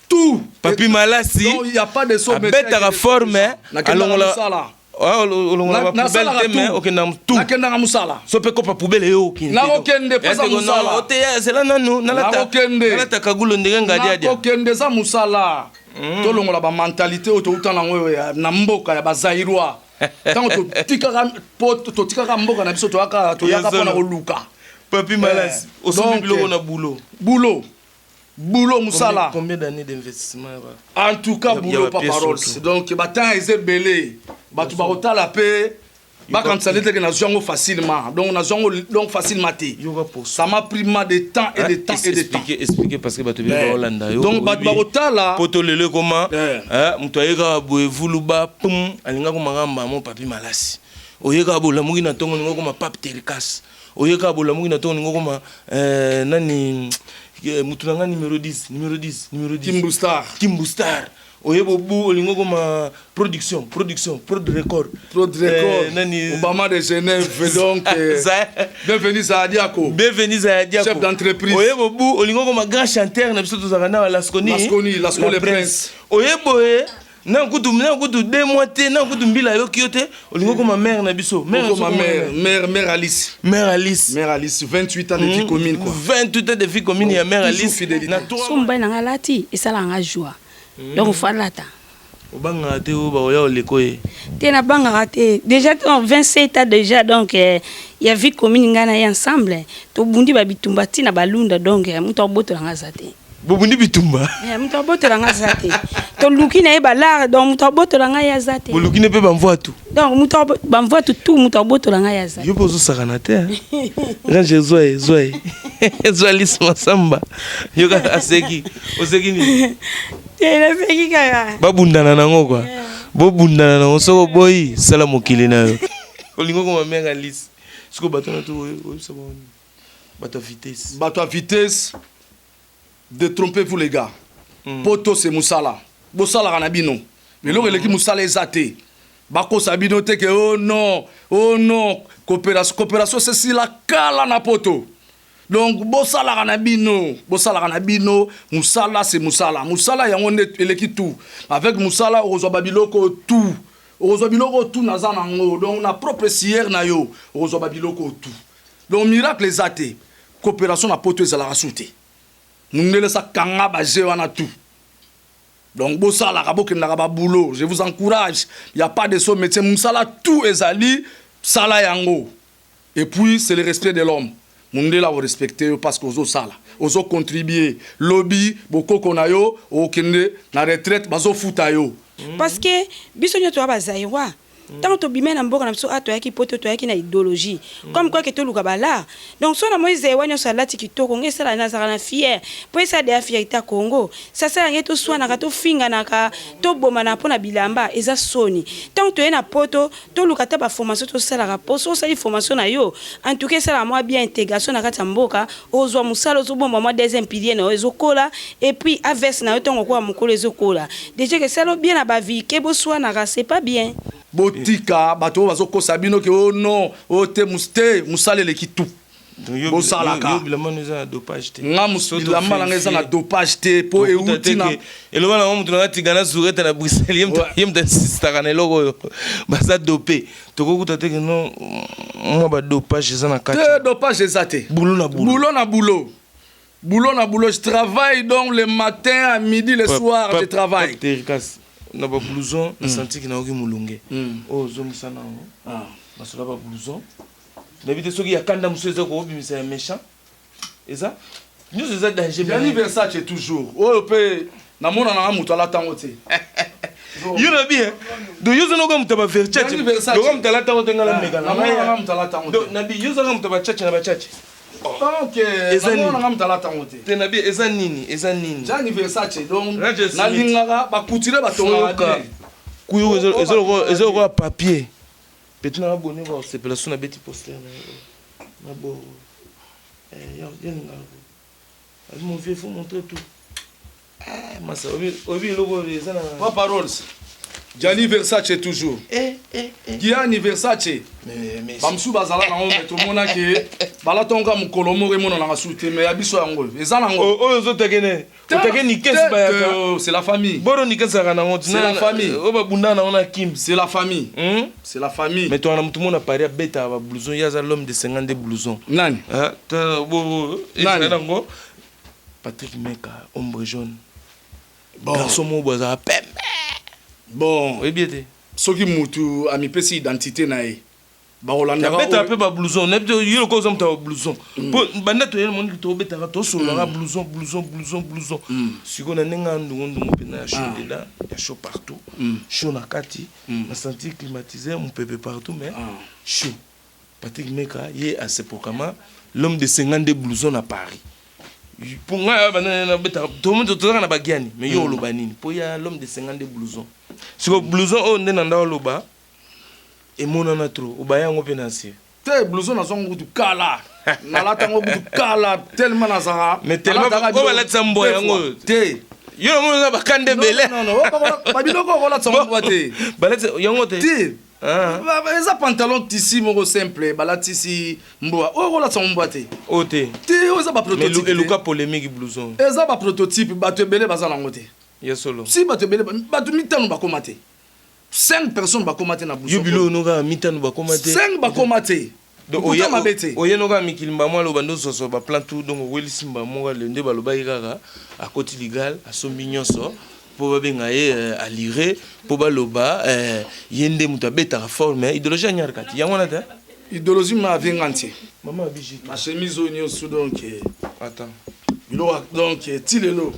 tout. Papi Malasi. Donc il y a pas de sot métier. Abetaka forme. Nakendaka mosala. Olongola bapoubele Nasalaka te, mais tout. okenda tout. Nakendaka mosala. So mpe kopa poubele yo okende. Nakokende mpo eza mosala. Zela nanu. Nakokende. Nalata kagulo ndenge ngadiadia. Nakokende, eza mosala. Tolongola bamentalité oyo touta nango oyo na mboka ya bazaïrois. Ntango totikaka po totikaka mboka na biso, toyaka mpona koluka. Papi Malasi, osombi Donc, biloko na boulot. Boulot, boulot, mosala. Combien d'années d'investissement ya ba En tout cas, Ya boulot, ba Papa pièces Rolls. surtout. Donc batemps eza ebele, bato bakotala mpe bakanisa nde teke nazwi yango facilement. Donc nazwi yango donc facilement te. Yoka pour Ça m'a pris ma de temps et de temps et de temps. Expliquer, expliquer, parce que bato ebele baolanda yo. Donc bato Oyebi, bakotala. poto lelo ekoma moto ayekaka boye vuluba pum, alinga komaka mbamo Papi Malasi. Oyekaka bolamuki na ntongo, olinga okoma Pape Tericas. Oyekaka bolamuki na ntongo, olinga okoma nani, motu na nga numéro 10, numéro 10, numéro 10. Kimbu Star. Kimbu Star. Oye bobu, olingi okoma production, production, prod record. Prod record. Nani. Obama de Genève, donc bienvenue Zadiako. Bienvenue Zaya. Chef d'entreprise. Oye bobu, olingi okoma grand chanteur na biso tozalaka na Lasconi. Lasconi, Lasco le Prince. Oye boye. Na kutu na kutu 2 mois te, na kutu mbila ayoki yo te, olingi okoma mère na biso. Mère na biso. Okoma okoma mère, mère, mère Alice. Mère Alice. Mère Alice, 28 ans de vie commune, quoi. 28 ans de vie commune ya mère Toujours Alice. fidélité. Na trois So mobali na nga alati, esalaka nga joie, donc faut alata. Obangaka te oyo bakoya oleko ye? Te, nabangaka te. Déjà to 27 ans déjà, donc ya vie commune, ngai na ye ensemble tobundi babitumba ntina balunda, donc moto abotola nga aza te. Bobundi bitumba? Moto abotola nga aza te. Toluki na ye balare, donc moto abotola ngai ye aza te. Boluki ne mpe bamvwatu? Donc moto bamvwatu tu, moto abotola ngai ye aza te. Yo mpe ozosakana te. Range, zwa ye, zwa ye, zwa Alice Masamba. Yo kaka aseki, oseki nini? Te, naseki kaka. Babundana nango kua, bobundana nango. Soki oboyi, sala mokili na yo. Olingi okoma mère Alice. Sikoyo bato na to oyebisa bango nini, bato ya vitesse? Bato ya vitesse, détrompez-vous, les gars. Poto c'est mosala, bosalaka na bino. Eloko eleki mosala eza te. Bakosa bino te ke oh non, oh non, coopération, coopération sesila kala na poto. Donc bosalaka na bino, bosalaka na bino. Mosala c'est mosala, mosala yango nde eleki tout. Avec mosala okozwa babiloko tout, okozwa biloko tout naza nango. Donc na propre sueur na yo okozwa babiloko tout. Donc miracle eza te. Coopération na poto ezalaka su te. Mundele sakanga baje wana tout. Donc bosalaka, bokendaka baboulot, je vous encourage. Y a pas de sot métier. Mosala tout ezali, sala yango. Et puis c'est le respect de l'homme. Mundele akorespecte yo parce que ozosala, ozocontribue. Lobi bokoko na yo okende na retraite, bazofuta yo. Parce que biso nyonso toya bazaïrois. Ntango tobimai na mboka na biso a, toyaki poto, toyaki na idéologie comme quoi ke toluka balare. Donc so na moi zaïrois nyonso alati kitoko, nge esala nazalaka na fier mpo esala deya fierté ya Congo. Sasala nge toswanaka, tofinganaka, tobomana mpo na bilamba, eza soni. Ntango toye na poto, toluka ata baformation tosalaka, mpo so osali formation na yo, en tout cas esalaka mwa bien intégration na kati ya mboka. Ozwa mosala, ozobomba mwa deuxième pilier na yo, ezokola. Et puis avese na yo, ntango okoya mokolo, ezokola déjà ke esala bien na bavie. Ke boswanaka, c'est pas bien. Botika bato oyo bazokosa bino ke oh non, oyo te, te, mosala eleki tout. Bosalaka. Yo bilamba no eza na dopage te? Nga bilamba nanga eza na dopage te, mpo euti na Eloba nango moto nanga tigana zurete na Bruxelles, ye moto insistaka na eloko oyo baza dope. Tokokuta te ke no mwa badopage eza na kati? Te, dopage eza te. Boulot na boulot. Boulot na boulot, boulot na boulot. Je travaille donc le matin, à midi, le soir je travaille. Terrikas na bablouson, na santiki nayoki molunge oyo ozongisa nango masolo ya bablouson. Nayebi te soki ya kanda mosusu eza koobimisa ya méchant, eza nyonso eza danger. Gianni Versace toujours. Oyo mpe namona nanga moto alatango te. Yo na bien, donc yo ozana oka moto ya baverchache. Gianni Versace. Loka moto alatango te, nga nameka. Namona nanga moto alatango te. Nabi yo ozaka moto ya bachache na bachache. Donc Eza namona nini? nanga moto alatango te. Te, nabi eza nini, eza nini? Gianni Versace, donc Roger Smith. nalingaka bacouturier batongaka Yoka. bien. Kuyo eza lokola papier. Petit nanga boni bakosepela so nabeti poster na ye na bo yalingaka. Mon vieux, faut montrer tout. Eh, masa oyebi eloko oyo eza na Papa Rolls, Gianni Versace toujours. Eh, eh, eh. Gianni Versace. Mais Bamosusu bazala nango, me tomonaki balatonga mokolo moko emonanaka su te. Me ya biso yango eza nango. Oyo ozotake ne otake nikesi bayaka. C'est la famille. Boro nikesi azalaka nango. C'est la famille. Oyo babundaka nango na Kim. C'est la famille. C'est la famille. Mais towana motu mona Paris abetaka bablouson, ye aza l'homme de 52 blouson. Nani? Ah, Nani? Ezala nango Patrick Meka, ombre jaune. Bon. Garçon moko boye azalaka pembe. Bon. Oyebi ete Soki mutu amipesi identité na ye, bakolandaka. Abetaka mpe bablouson. Nayebi te, yo lokola oza moto ya bablouson, mpo banda toyeli moniki, tobetaka, tosololaka blouson, blouson, blouson, blouson. Sikoyo na ndenge ya ndungu-ndungu mpena ya chaud dedans, ya chaud partout, chaud na kati, na senti climatiseur, mopepe partout, mais chaud. Patrick Meka ye aseproclama l'homme de 52 blouson na Paris. Mpo ngai banda nabetaka, tozalaka na bagiani. Mais yo oloba nini mpo ya l'homme de 52 blouson? Sikoyo blouson oyo nde na nda oloba emonana trop, obaya yango mpe na se. Te, blouson nazwango kutu kala, nalatango kutu kala, tellement nazalaka. Mais tellement nalataka oyo balatisa mbwa deux yango fois. oyo. Te. Yo namoni oza bakanda ebele. Non, non, non, babiloko okolatisa mbwa te. Balatisa yango te? Te. Ah. Eza pantalon tissu moko simple balatisi mbwa. Oyo okolatisa mbwa te. Oyo te? Te, oyo eza Mais baprototype. eluka polémique, blouson. Eza baprototype, bato ebele baza nango te. Ya solo. Si bato ebele, bato mitano bakoma te. 5 personnes bakoma te na Yo bilo no kaka mitano bakoma te. 5 bakoma te. Donc oya mabe te. Oye no kaka mikili mbamwa aloba ndo zwa ba plan tout, donc owelisi mbamwa le nde balobaki kaka akoti ligal asombi nyonso po babenga ye alire po baloba ye nde moto abetaka forme idéologie ya nyarka ti yango wana te. Idéologie ma avenga ntie. Mama abiji. Ma chemise oyo nyonso donc. Attends. Biloko donc ti lelo.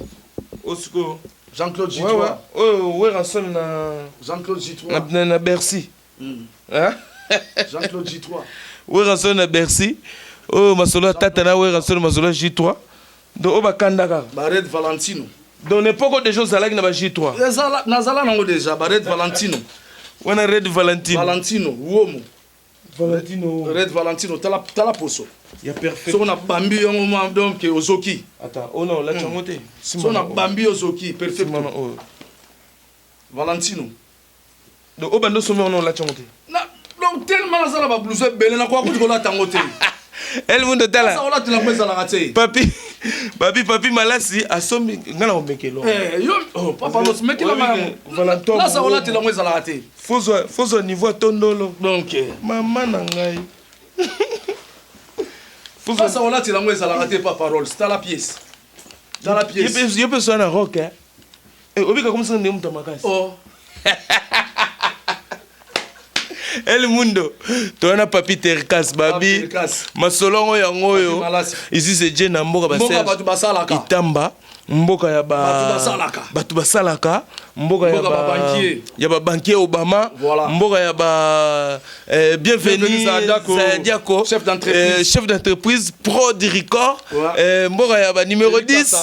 Osiko. Jean-Claude J3. Ouais, ouais. Oh, Werrason na Jean-Claude J3. Na Bercy. Hein? Jean-Claude J3. Werrason na Bercy. Oh, masolo tata na Werrason masolo J3. Donc oh bakanda kaka. Ba Red Valentino. Donc n'époque déjà ozalaki na ba J3. Ezala nazala nango déjà ba Red Valentino. Wana Red Valentino. Valentino, Uomo. Valentino. Red Valentino tala tala poso. Ya perfect. Soko na bambi yango ma donc ozoki. Attends, oh non, la chango te. Soko na bambi ozoki perfect. Simana oh. Valentino. Donc oh bando sommet on la chango te. Na donc tellement nazala ba blouson ebele na kwa kuti kolata yango te. El mundo tala. Sasa olata yango ezalaka te. Papi, papi, papi Malasi asombi ngana omekelo. Eh yo oh papa no mekela ma. Valentin. Sasa olata yango ezalaka te. Fozwa niveau tondolo. Donc mama na ngai. Sasa olata yango ezalaka te papa Rolls, tala pièce. Tala pièce. Yo pe so na rock hein. Eh obika comme ça ndé mutu makasi. Oh. El Mundo, toana papi Terkas babi. Masolongo yango yo. Ici c'est Dieu na mboka ba Mboka batu basalaka. Itamba mboka ya ba batu basalaka. Batu basalaka mboka ya ba banquier. Ya ba banquier Obama. Voilà. Mboka ya ba bienvenue Zadiako, chef d'entreprise, chef d'entreprise pro du record. Ouais. Mboka ya ba numéro 10.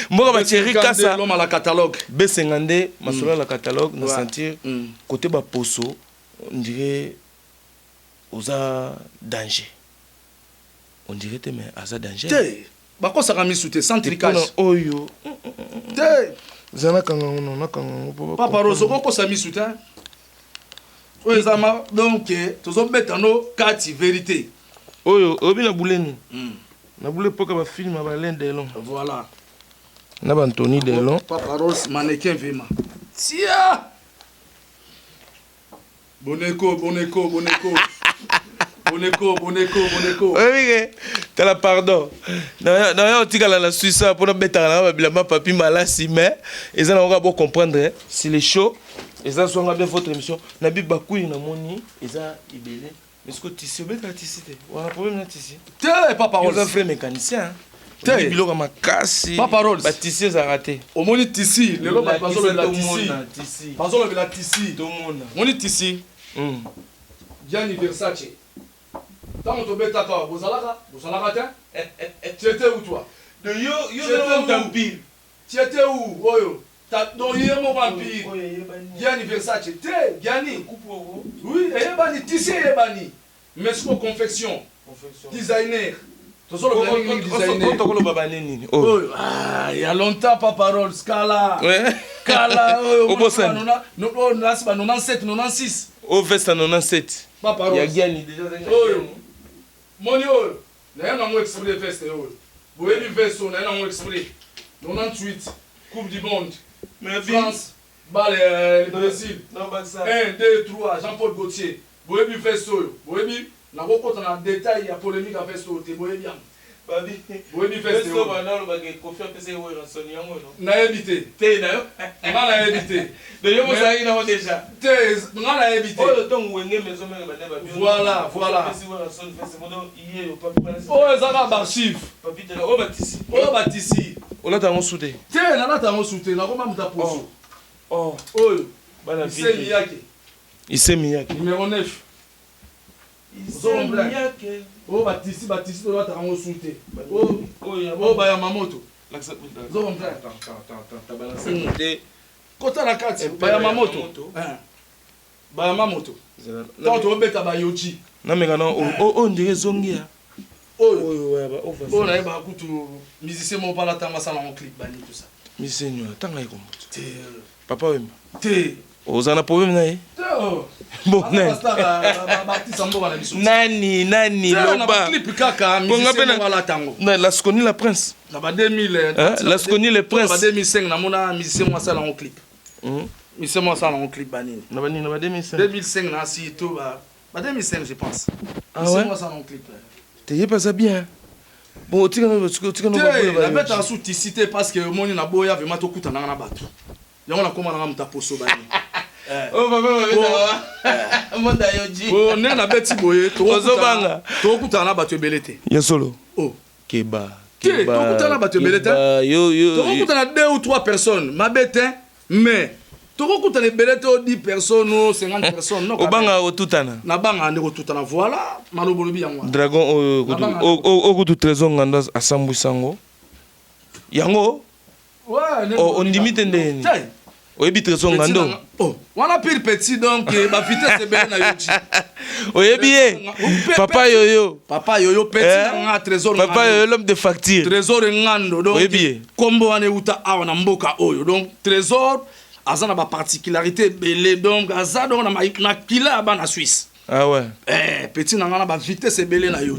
Mboka ba Thierry Kassa. L'homme à la catalogue. Besengande masolo la catalogue na sentir côté ba poso on dirait oza danger. On dirait te mais aza danger. Te bakosaka misu te sans tricage. Oyo. Te zana kanga ngono na kanga ngo papa Roso kokosa misu te. Oyo eza ma donc tozobeta no kati vérité. Oyo obi na buleni. Na bule poka ba film ba Alain Delon. Voilà. Na ba Anthony Delon. Papa Rose mannequin vraiment. Tia! Boneko, boneko, boneko. Boneko, boneko, boneko. Oui, t'as la pardon. Non, non, tu as la Suisse pour nous mettre la bilamba papi Malasi mais ils ont encore beau comprendre si les show ils ont souvent bien votre émission nabi bakuyi na moni ils ont ibélé. Mais ce que tu sais, tu tissu te. On a problème na tissu. Te papa Rolls. Ils ont vrai mécanicien. Te biloko makasi. Papa Rolls. Ba tissu za raté. Omoni tissu, lelo ba bazolo la tissu. Bazolo la tissu. Tomona. Moni tissu. Gianni Versace. Tant que tobetaka bozalaka, bozalaka te. Tu étais où toi? De yo yo yo empire. Tu étais où oyo? Ta donc yé mon empire. Gianni Versace te Gianni. Oui, eyebani tissu eyebani. Mais ce confection. Designer. Il y a longtemps, Papa Rolls, Kala. Kala, 97, 96. Au veste 97. Papa Rolls. Il y a Gianni déjà. Moni, il y a un exprès veste. Boyebi veste, il y a un exprès. 98, Coupe du Monde. France, balle, le Brésil. 1, 2, 3, Jean-Paul Gaultier. Boyebi veste, Boyebi. Na kokota na détail ya polémique avec ce te boye bien. Babi. Boyebi veste. Vesto bana lo bage Kofi apesa ye Werrason yango no. Nayebi te. Te na yo. Nga nayebi te. De yo mozalaki nango déjà. Te nga nayebi te. Oyo ntongo Wenge Maison Mère bande ba bio. Voilà, voilà. Apesi Werrason veste modo iye yo papi bana. Oyo ezaka ba archive. Papi te oyo batisi. Oyo batisi. Olata yango su te. Te nalata yango su te nakoma muta poso. Oh. Oyo. Bana Isemi yake. Isemi yake. Numéro 9. Oyo batisi batisi tolataka yango su te. Oyo bayama moto. Kota na kati bayama moto. Bayama moto. Ntango tobeta bayoji. Nameka na oyo ndenge ezongi ya. Oyo oyo nayebaka kutu musicien moko mpala ntango asala yango clip bani tout ça. Musicien nyo atanga ye kombo. Te. Papa Wemba. Te. Oza na problème na ye? Bon, nani? Nani nani loba. Clip kaka musicien moko alata yango. Na Lasconi la prince. Na ba 2000. Hein? Lasconi le prince. Na ba 2005 namona musicien moko asala yango clip. Musicien moko asala yango clip ba nini? Na ba nini na ba 2005? 2005 na si to ba ba 2005 je pense. Ah ouais? Musicien moko asala yango clip. Te ye pas bien. Bon, otika na otika na ba. Te, nabetaka su tisi te parce que omoni na boya vraiment tokutanaka na bato. Yango nakoma nanga moto ya poso bani. Oh papa babeta monda yoji. Oh ndenge nabeti boye tozobanga. Tokutana na bato ebele te. Ya solo. Oh. Keba. Te tokutana na bato ebele te. Yo yo. Tokokutana deux ou trois personnes mabe te mais tokokutana ebele te o 10 personnes o 50 personnes non. Obanga otutana. Nabanga nde kotutana voilà malobo lobi yango. Dragon oyo okutu trésor ngando asambwisa yango. Yango ondimi te ndenge nini? Oyebi Trésor Ngando? Oh, wana pire petit donc eh, ba vitesse ebele na yo. Oyebi ye? Papa Yoyo. Papa Yoyo petit eh? na nga Trésor Ngando. Papa Yoyo l'homme de facture. Trésor Ngando donc. Oyebi ye? Kombo wana euta awa na mboka oyo. Donc Trésor aza na ba particularité ebele donc aza donc na makila ya bana Suisse. Ah ouais. Eh, petit na nga na ba vitesse ebele na yo.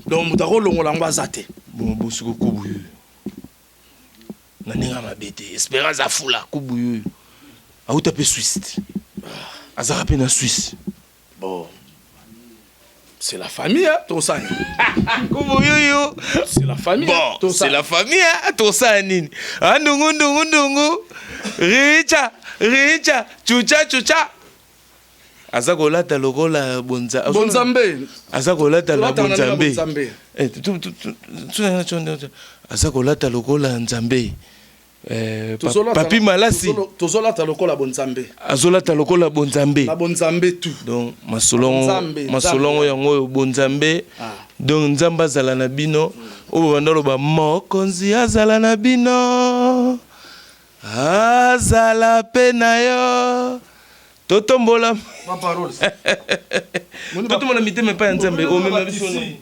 Donc moto akolongola yango aza te. Bon, bosiko kubu yoyo. Na ndenge ya mabe te Esperance afula kubu yoyo auta mpe Suisse te azalaka mpe na Suisse. Bon, c'est la famille hein, tosani. Kubu yoyo c'est la famille. Bon, c'est la famille hein, tosala nini? Ah ndungu ndungu ndungu. Richa, richa, chucha chucha. Aza kolata lokola bonza bonzambe. Aza kolata la bonzambe. Eh, aza kolata lokola nzambe. Eh, Papi Malasi tozolata lokola bonzambe. Azolata lokola bonzambe. Na bonzambe tout. Donc masolongo masolongo yango oyo bonzambe. Donc nzambe azala na bino. Oyo banda loba mokonzi azala na bino. Azala pe na yo. Totombola. Ba paroles. Totombola mitema epai ya Nzambe. Omema biso nini?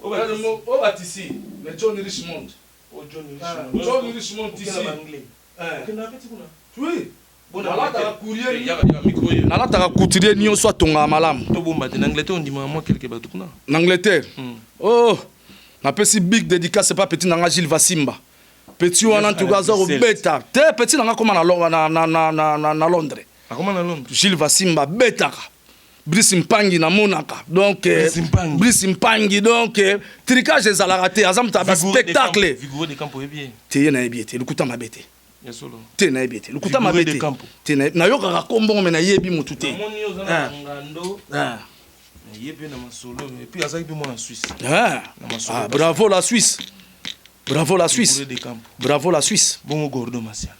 O batisi, mais John Richmond. Oh John Richmond. John Richmond tisi. Oui. Nalataka courrier. Nalataka couturier nyonso atongaka malamu. Tobomba te na Angleterre ondimaka mwa quelque bato kuna. Na Angleterre. Oh, napesi big dédicace pa petit nanga Gilles Vasimba. Petit wana en tout cas aza kobeta. Te petit nanga akoma na na na na na Londres. Akoma na Londres. Gilles Vasimba betaka. Brice Mpangi namonaka. Donc Brice Mpangi donc tricage ezalaka te aza moto ya ba spectacle. Vigoureux de Campo oyebi ye? Te ye nayebi ye te lokuta mabe te. Ya solo. Te nayebi ye te lokuta mabe te. Te nayokaka kombo mais nayebi mutu te. Namoni oza na ngando. Ye pe na masolo et puis azaki pe mwana Suisse. Ah, bravo la Suisse. Bravo la Suisse. Bravo la Suisse. Bongo Gordo Masiala.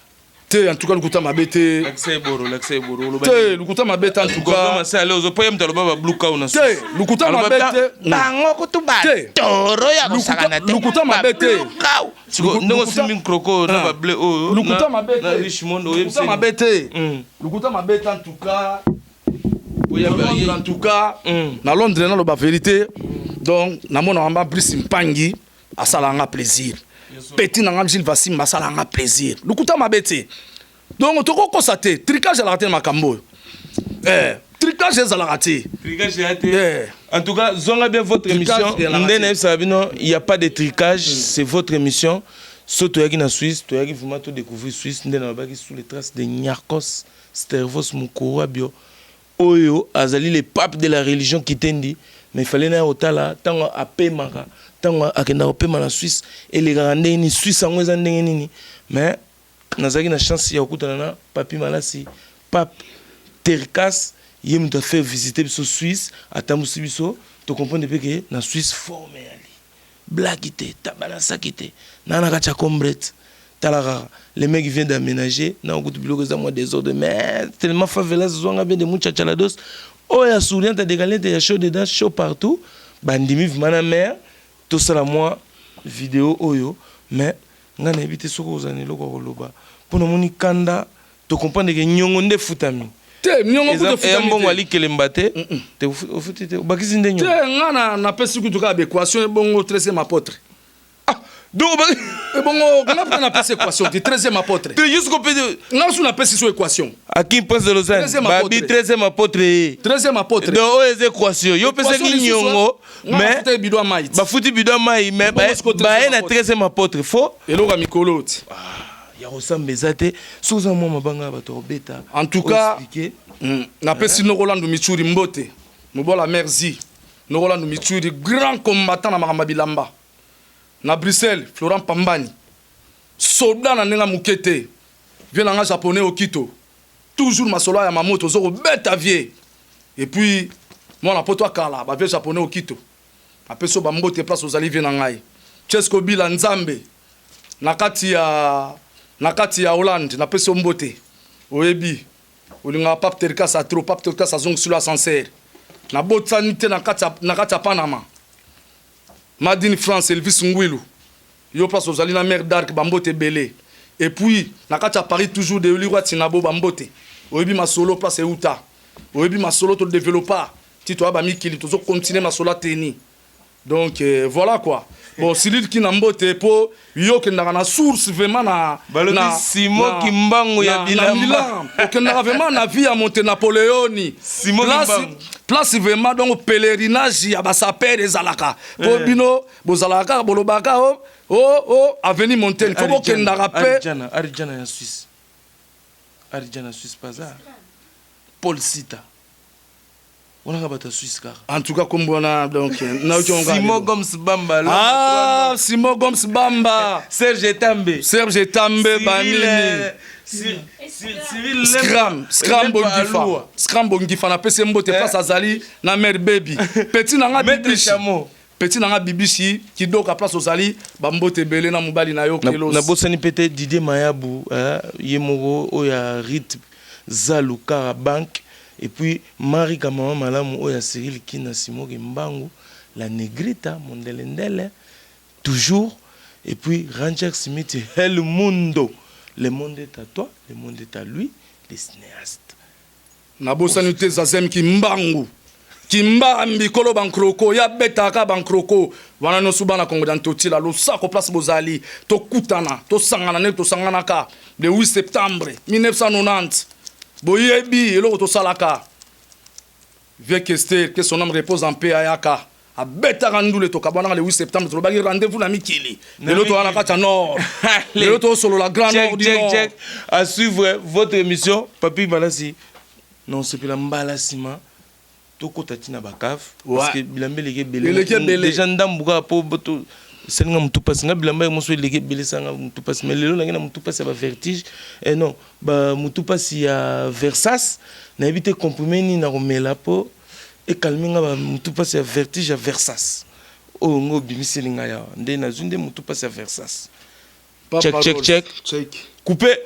Te en tout cas lokuta mabe te. Lakisa eboro, lakisa eboro. Oloba Te lokuta mabe te en tout Gordo cas. Masiala ozo po ye moto aloba ba blue cow na Te Suisse. lokuta Aloba mabe ta- te. Bango kutu ba Te. toro ya kosakana te. Lokuta mabe Ba te. blue cow. Siko ndenge osimbi nkroko na ba bleu oyo. Lokuta mabe te. Na Richmond oyebisi. Lokuta mabe te. Lokuta mabe te en tout cas. En tout cas, na Londres naloba vérité. Donc namonaka mba Brice Mpangi asalaka nga plaisir. Petit na nga Gilles Vasimba asalaka nga plaisir. Lokuta mabe te. Donc tokokosa te, tricage ezalaka te na makambo oyo. Eh, tricage ezalaka te. Tricage ya te. Eh. En tout cas, zonga bien votre Tricage émission. ezalaka Nde te. nayebisaka bino, il y a pas de tricage, c'est votre émission. So toyaki na Suisse, toyaki vraiment to découvrir Suisse, nde nalobaki sous les traces de Niarcos Stervos Mukurabio. Oyo azali le pape de la religion Kitendi, mais il fallait na otala tango apemaka, tango akenda kopema na Suisse, elekaka ndenge nini, Suisse yango eza ndenge nini. Mais nazalaki na chance ya kokutana na Papi Malasi, pape Terkas, ye moto a fait visiter biso Suisse, atambusi biso, to comprendre pe que na Suisse forme eyali. Blague te, tabalasaki te. Na na kati ya combrette. Tala kaka, le mec vient d'aménager, na okuti biloko eza mwa désordre, mais tellement favelas zwanga bien de muchachalados. Oyo ya souriante ya décalente ya chaud dedans, chaud partout, bandimi vraiment na mère, tosala mwa vidéo oyo, mais nga nayebi te soki ozala na eloko ya koloba. Mpo namoni kanda, to comprendre que nyongo nde efutami. Te, nyongo kutu Eza efutami mbongo te. ya likelemba te, te ofuti te, obakisi nde nyongo. Te, nga napesi kutu kaka ba équation ebongo 13e apôtre. Ah, Donc Ebongo nga mpe napesi équation te, 13e apôtre. Te jusqu'au pe Nga su napesi so équation. Akim Prince de Lausanne. 13e Babi apôtre. 13e apôtre ye. 13e apôtre. Donc oyo eza équation. Yo opesaki niongo mais mais bido ya mai ti. Bafuti bido ya mai mais Bongo sikoyo baye 13e na apôtre. 13e apôtre faux. Eloko ya mikolo ti. Ya kosamba eza te soki oza mwa mabanga ya bato ya kobeta. En tout cas, Oexpliquer. Napesi Nokolandu Michuri mbote, mobola merci Nokolandu Michuri, grand combattant na makambo ya bilamba na Bruxelles. Florent Pambani, soda na ndenge ya moke te. Vie na nga japonais Okito, toujours masolo ya mamoto ozo kobeta vie. Et puis mwana poto akala bavie japonais Okito, apesi yo bambote place ozali. Vie na ngai Chesco Bila Nzambe na kati ya Hollande, napesi yo mbote. Oyebi olingaka Pape Terkas atro Pape Terkas azongisilo ascenseur nabotani te na kati ya Panama. Madine France, Elvis Ngwilu, yo place ozali na Mare Dark, bambote ebele. Et puis na kati ya Paris toujours de Lirwa Tinabo, bambote. Oyebi masolo place euta, oyebi masolo todéveloppa ti toya bamikili, tozocontinue masolo ateni. Donc voilà quoi. Bon, Cyril Kina, mbote mpo yo okendaka na source vraiment na Balobi Simon Kimbangu ya na bilamba. Milan, okendaka vraiment na vie ya Monte Napoleoni. Simon place, Kimbangu. Place vraiment donc pèlerinage ya basapeurs ezalaka mpo bino bozalaka kaka bolobaka o avenue Montaigne, fo bokendaka mpe. Arijana, Arijana ya Suisse. Arijana ya Suisse paza. Paul Sita. Wanaka bato ya Suisse kaka. En tout cas kombo wana donc nayoki yango kaka Simon lelo. Gomes Bamba. Ah, Simon Gomes Bamba. Serge Etambe. Serge Etambe banini. Cyril Scram, Scram Bongifa. Scram Bongifa, napesi ye mbote place azali na mare baby. Petit nanga Maître Bibishi. Chameau. Petit nanga Bibishi, kidoka place ozali, bambote ebele na mobali na yo Kelos. Nabosani mpe te Didier Mayabu, ye moko oyo ya Rit Zalu Kara Bank. Et puis Marika mama malamu oyo ya Cyril Kina, Simoki Mbangu, la Negrita Mondelendele toujours. Et puis Ranger Smith El Mundo, le monde est à toi, le monde est à lui, les cinéastes. Nabosani te Zazem Kimbangu. Kimbambi kolo bankroko ya betaka bankroko wana nyonso bana Kongo da Ntotila, losako place bozali. Tokutana, tosangana ndenge tosanganaka le 8 septembre 1990. Boyebi eloko tosalaka. Vieux Kester, que son âme repose en paix, ayaka abetaka ndule. Tokabwanaka le 8 septembre, tolobaki rendez-vous na mikili. Lelo toza na kati ya nord, lelo tozosolola grand Check, nord du check, nord. Check. À suivre votre émission, Papi Malasi. Non, c'est la mbala nsima tokota ntina bacave parce que bilamba eleki ebele. Eleki ebele. Déjà ndambu kaka po esalinga motu mpasi. Nga bilamba moso eleki ebele, esanga motu mpasi. Mais lelo nange na motu mpasi ya bavertige, eh non, motu mpasi ya versas. Nayebi te comprimé nini na komela mpo ecalmer nga bamotu mpasi ya vertige ya versas oyo ngo obimiseli ngai awa. Nde nazwi nde motu mpasi ya versas. Check, check, check. Check. Coupé.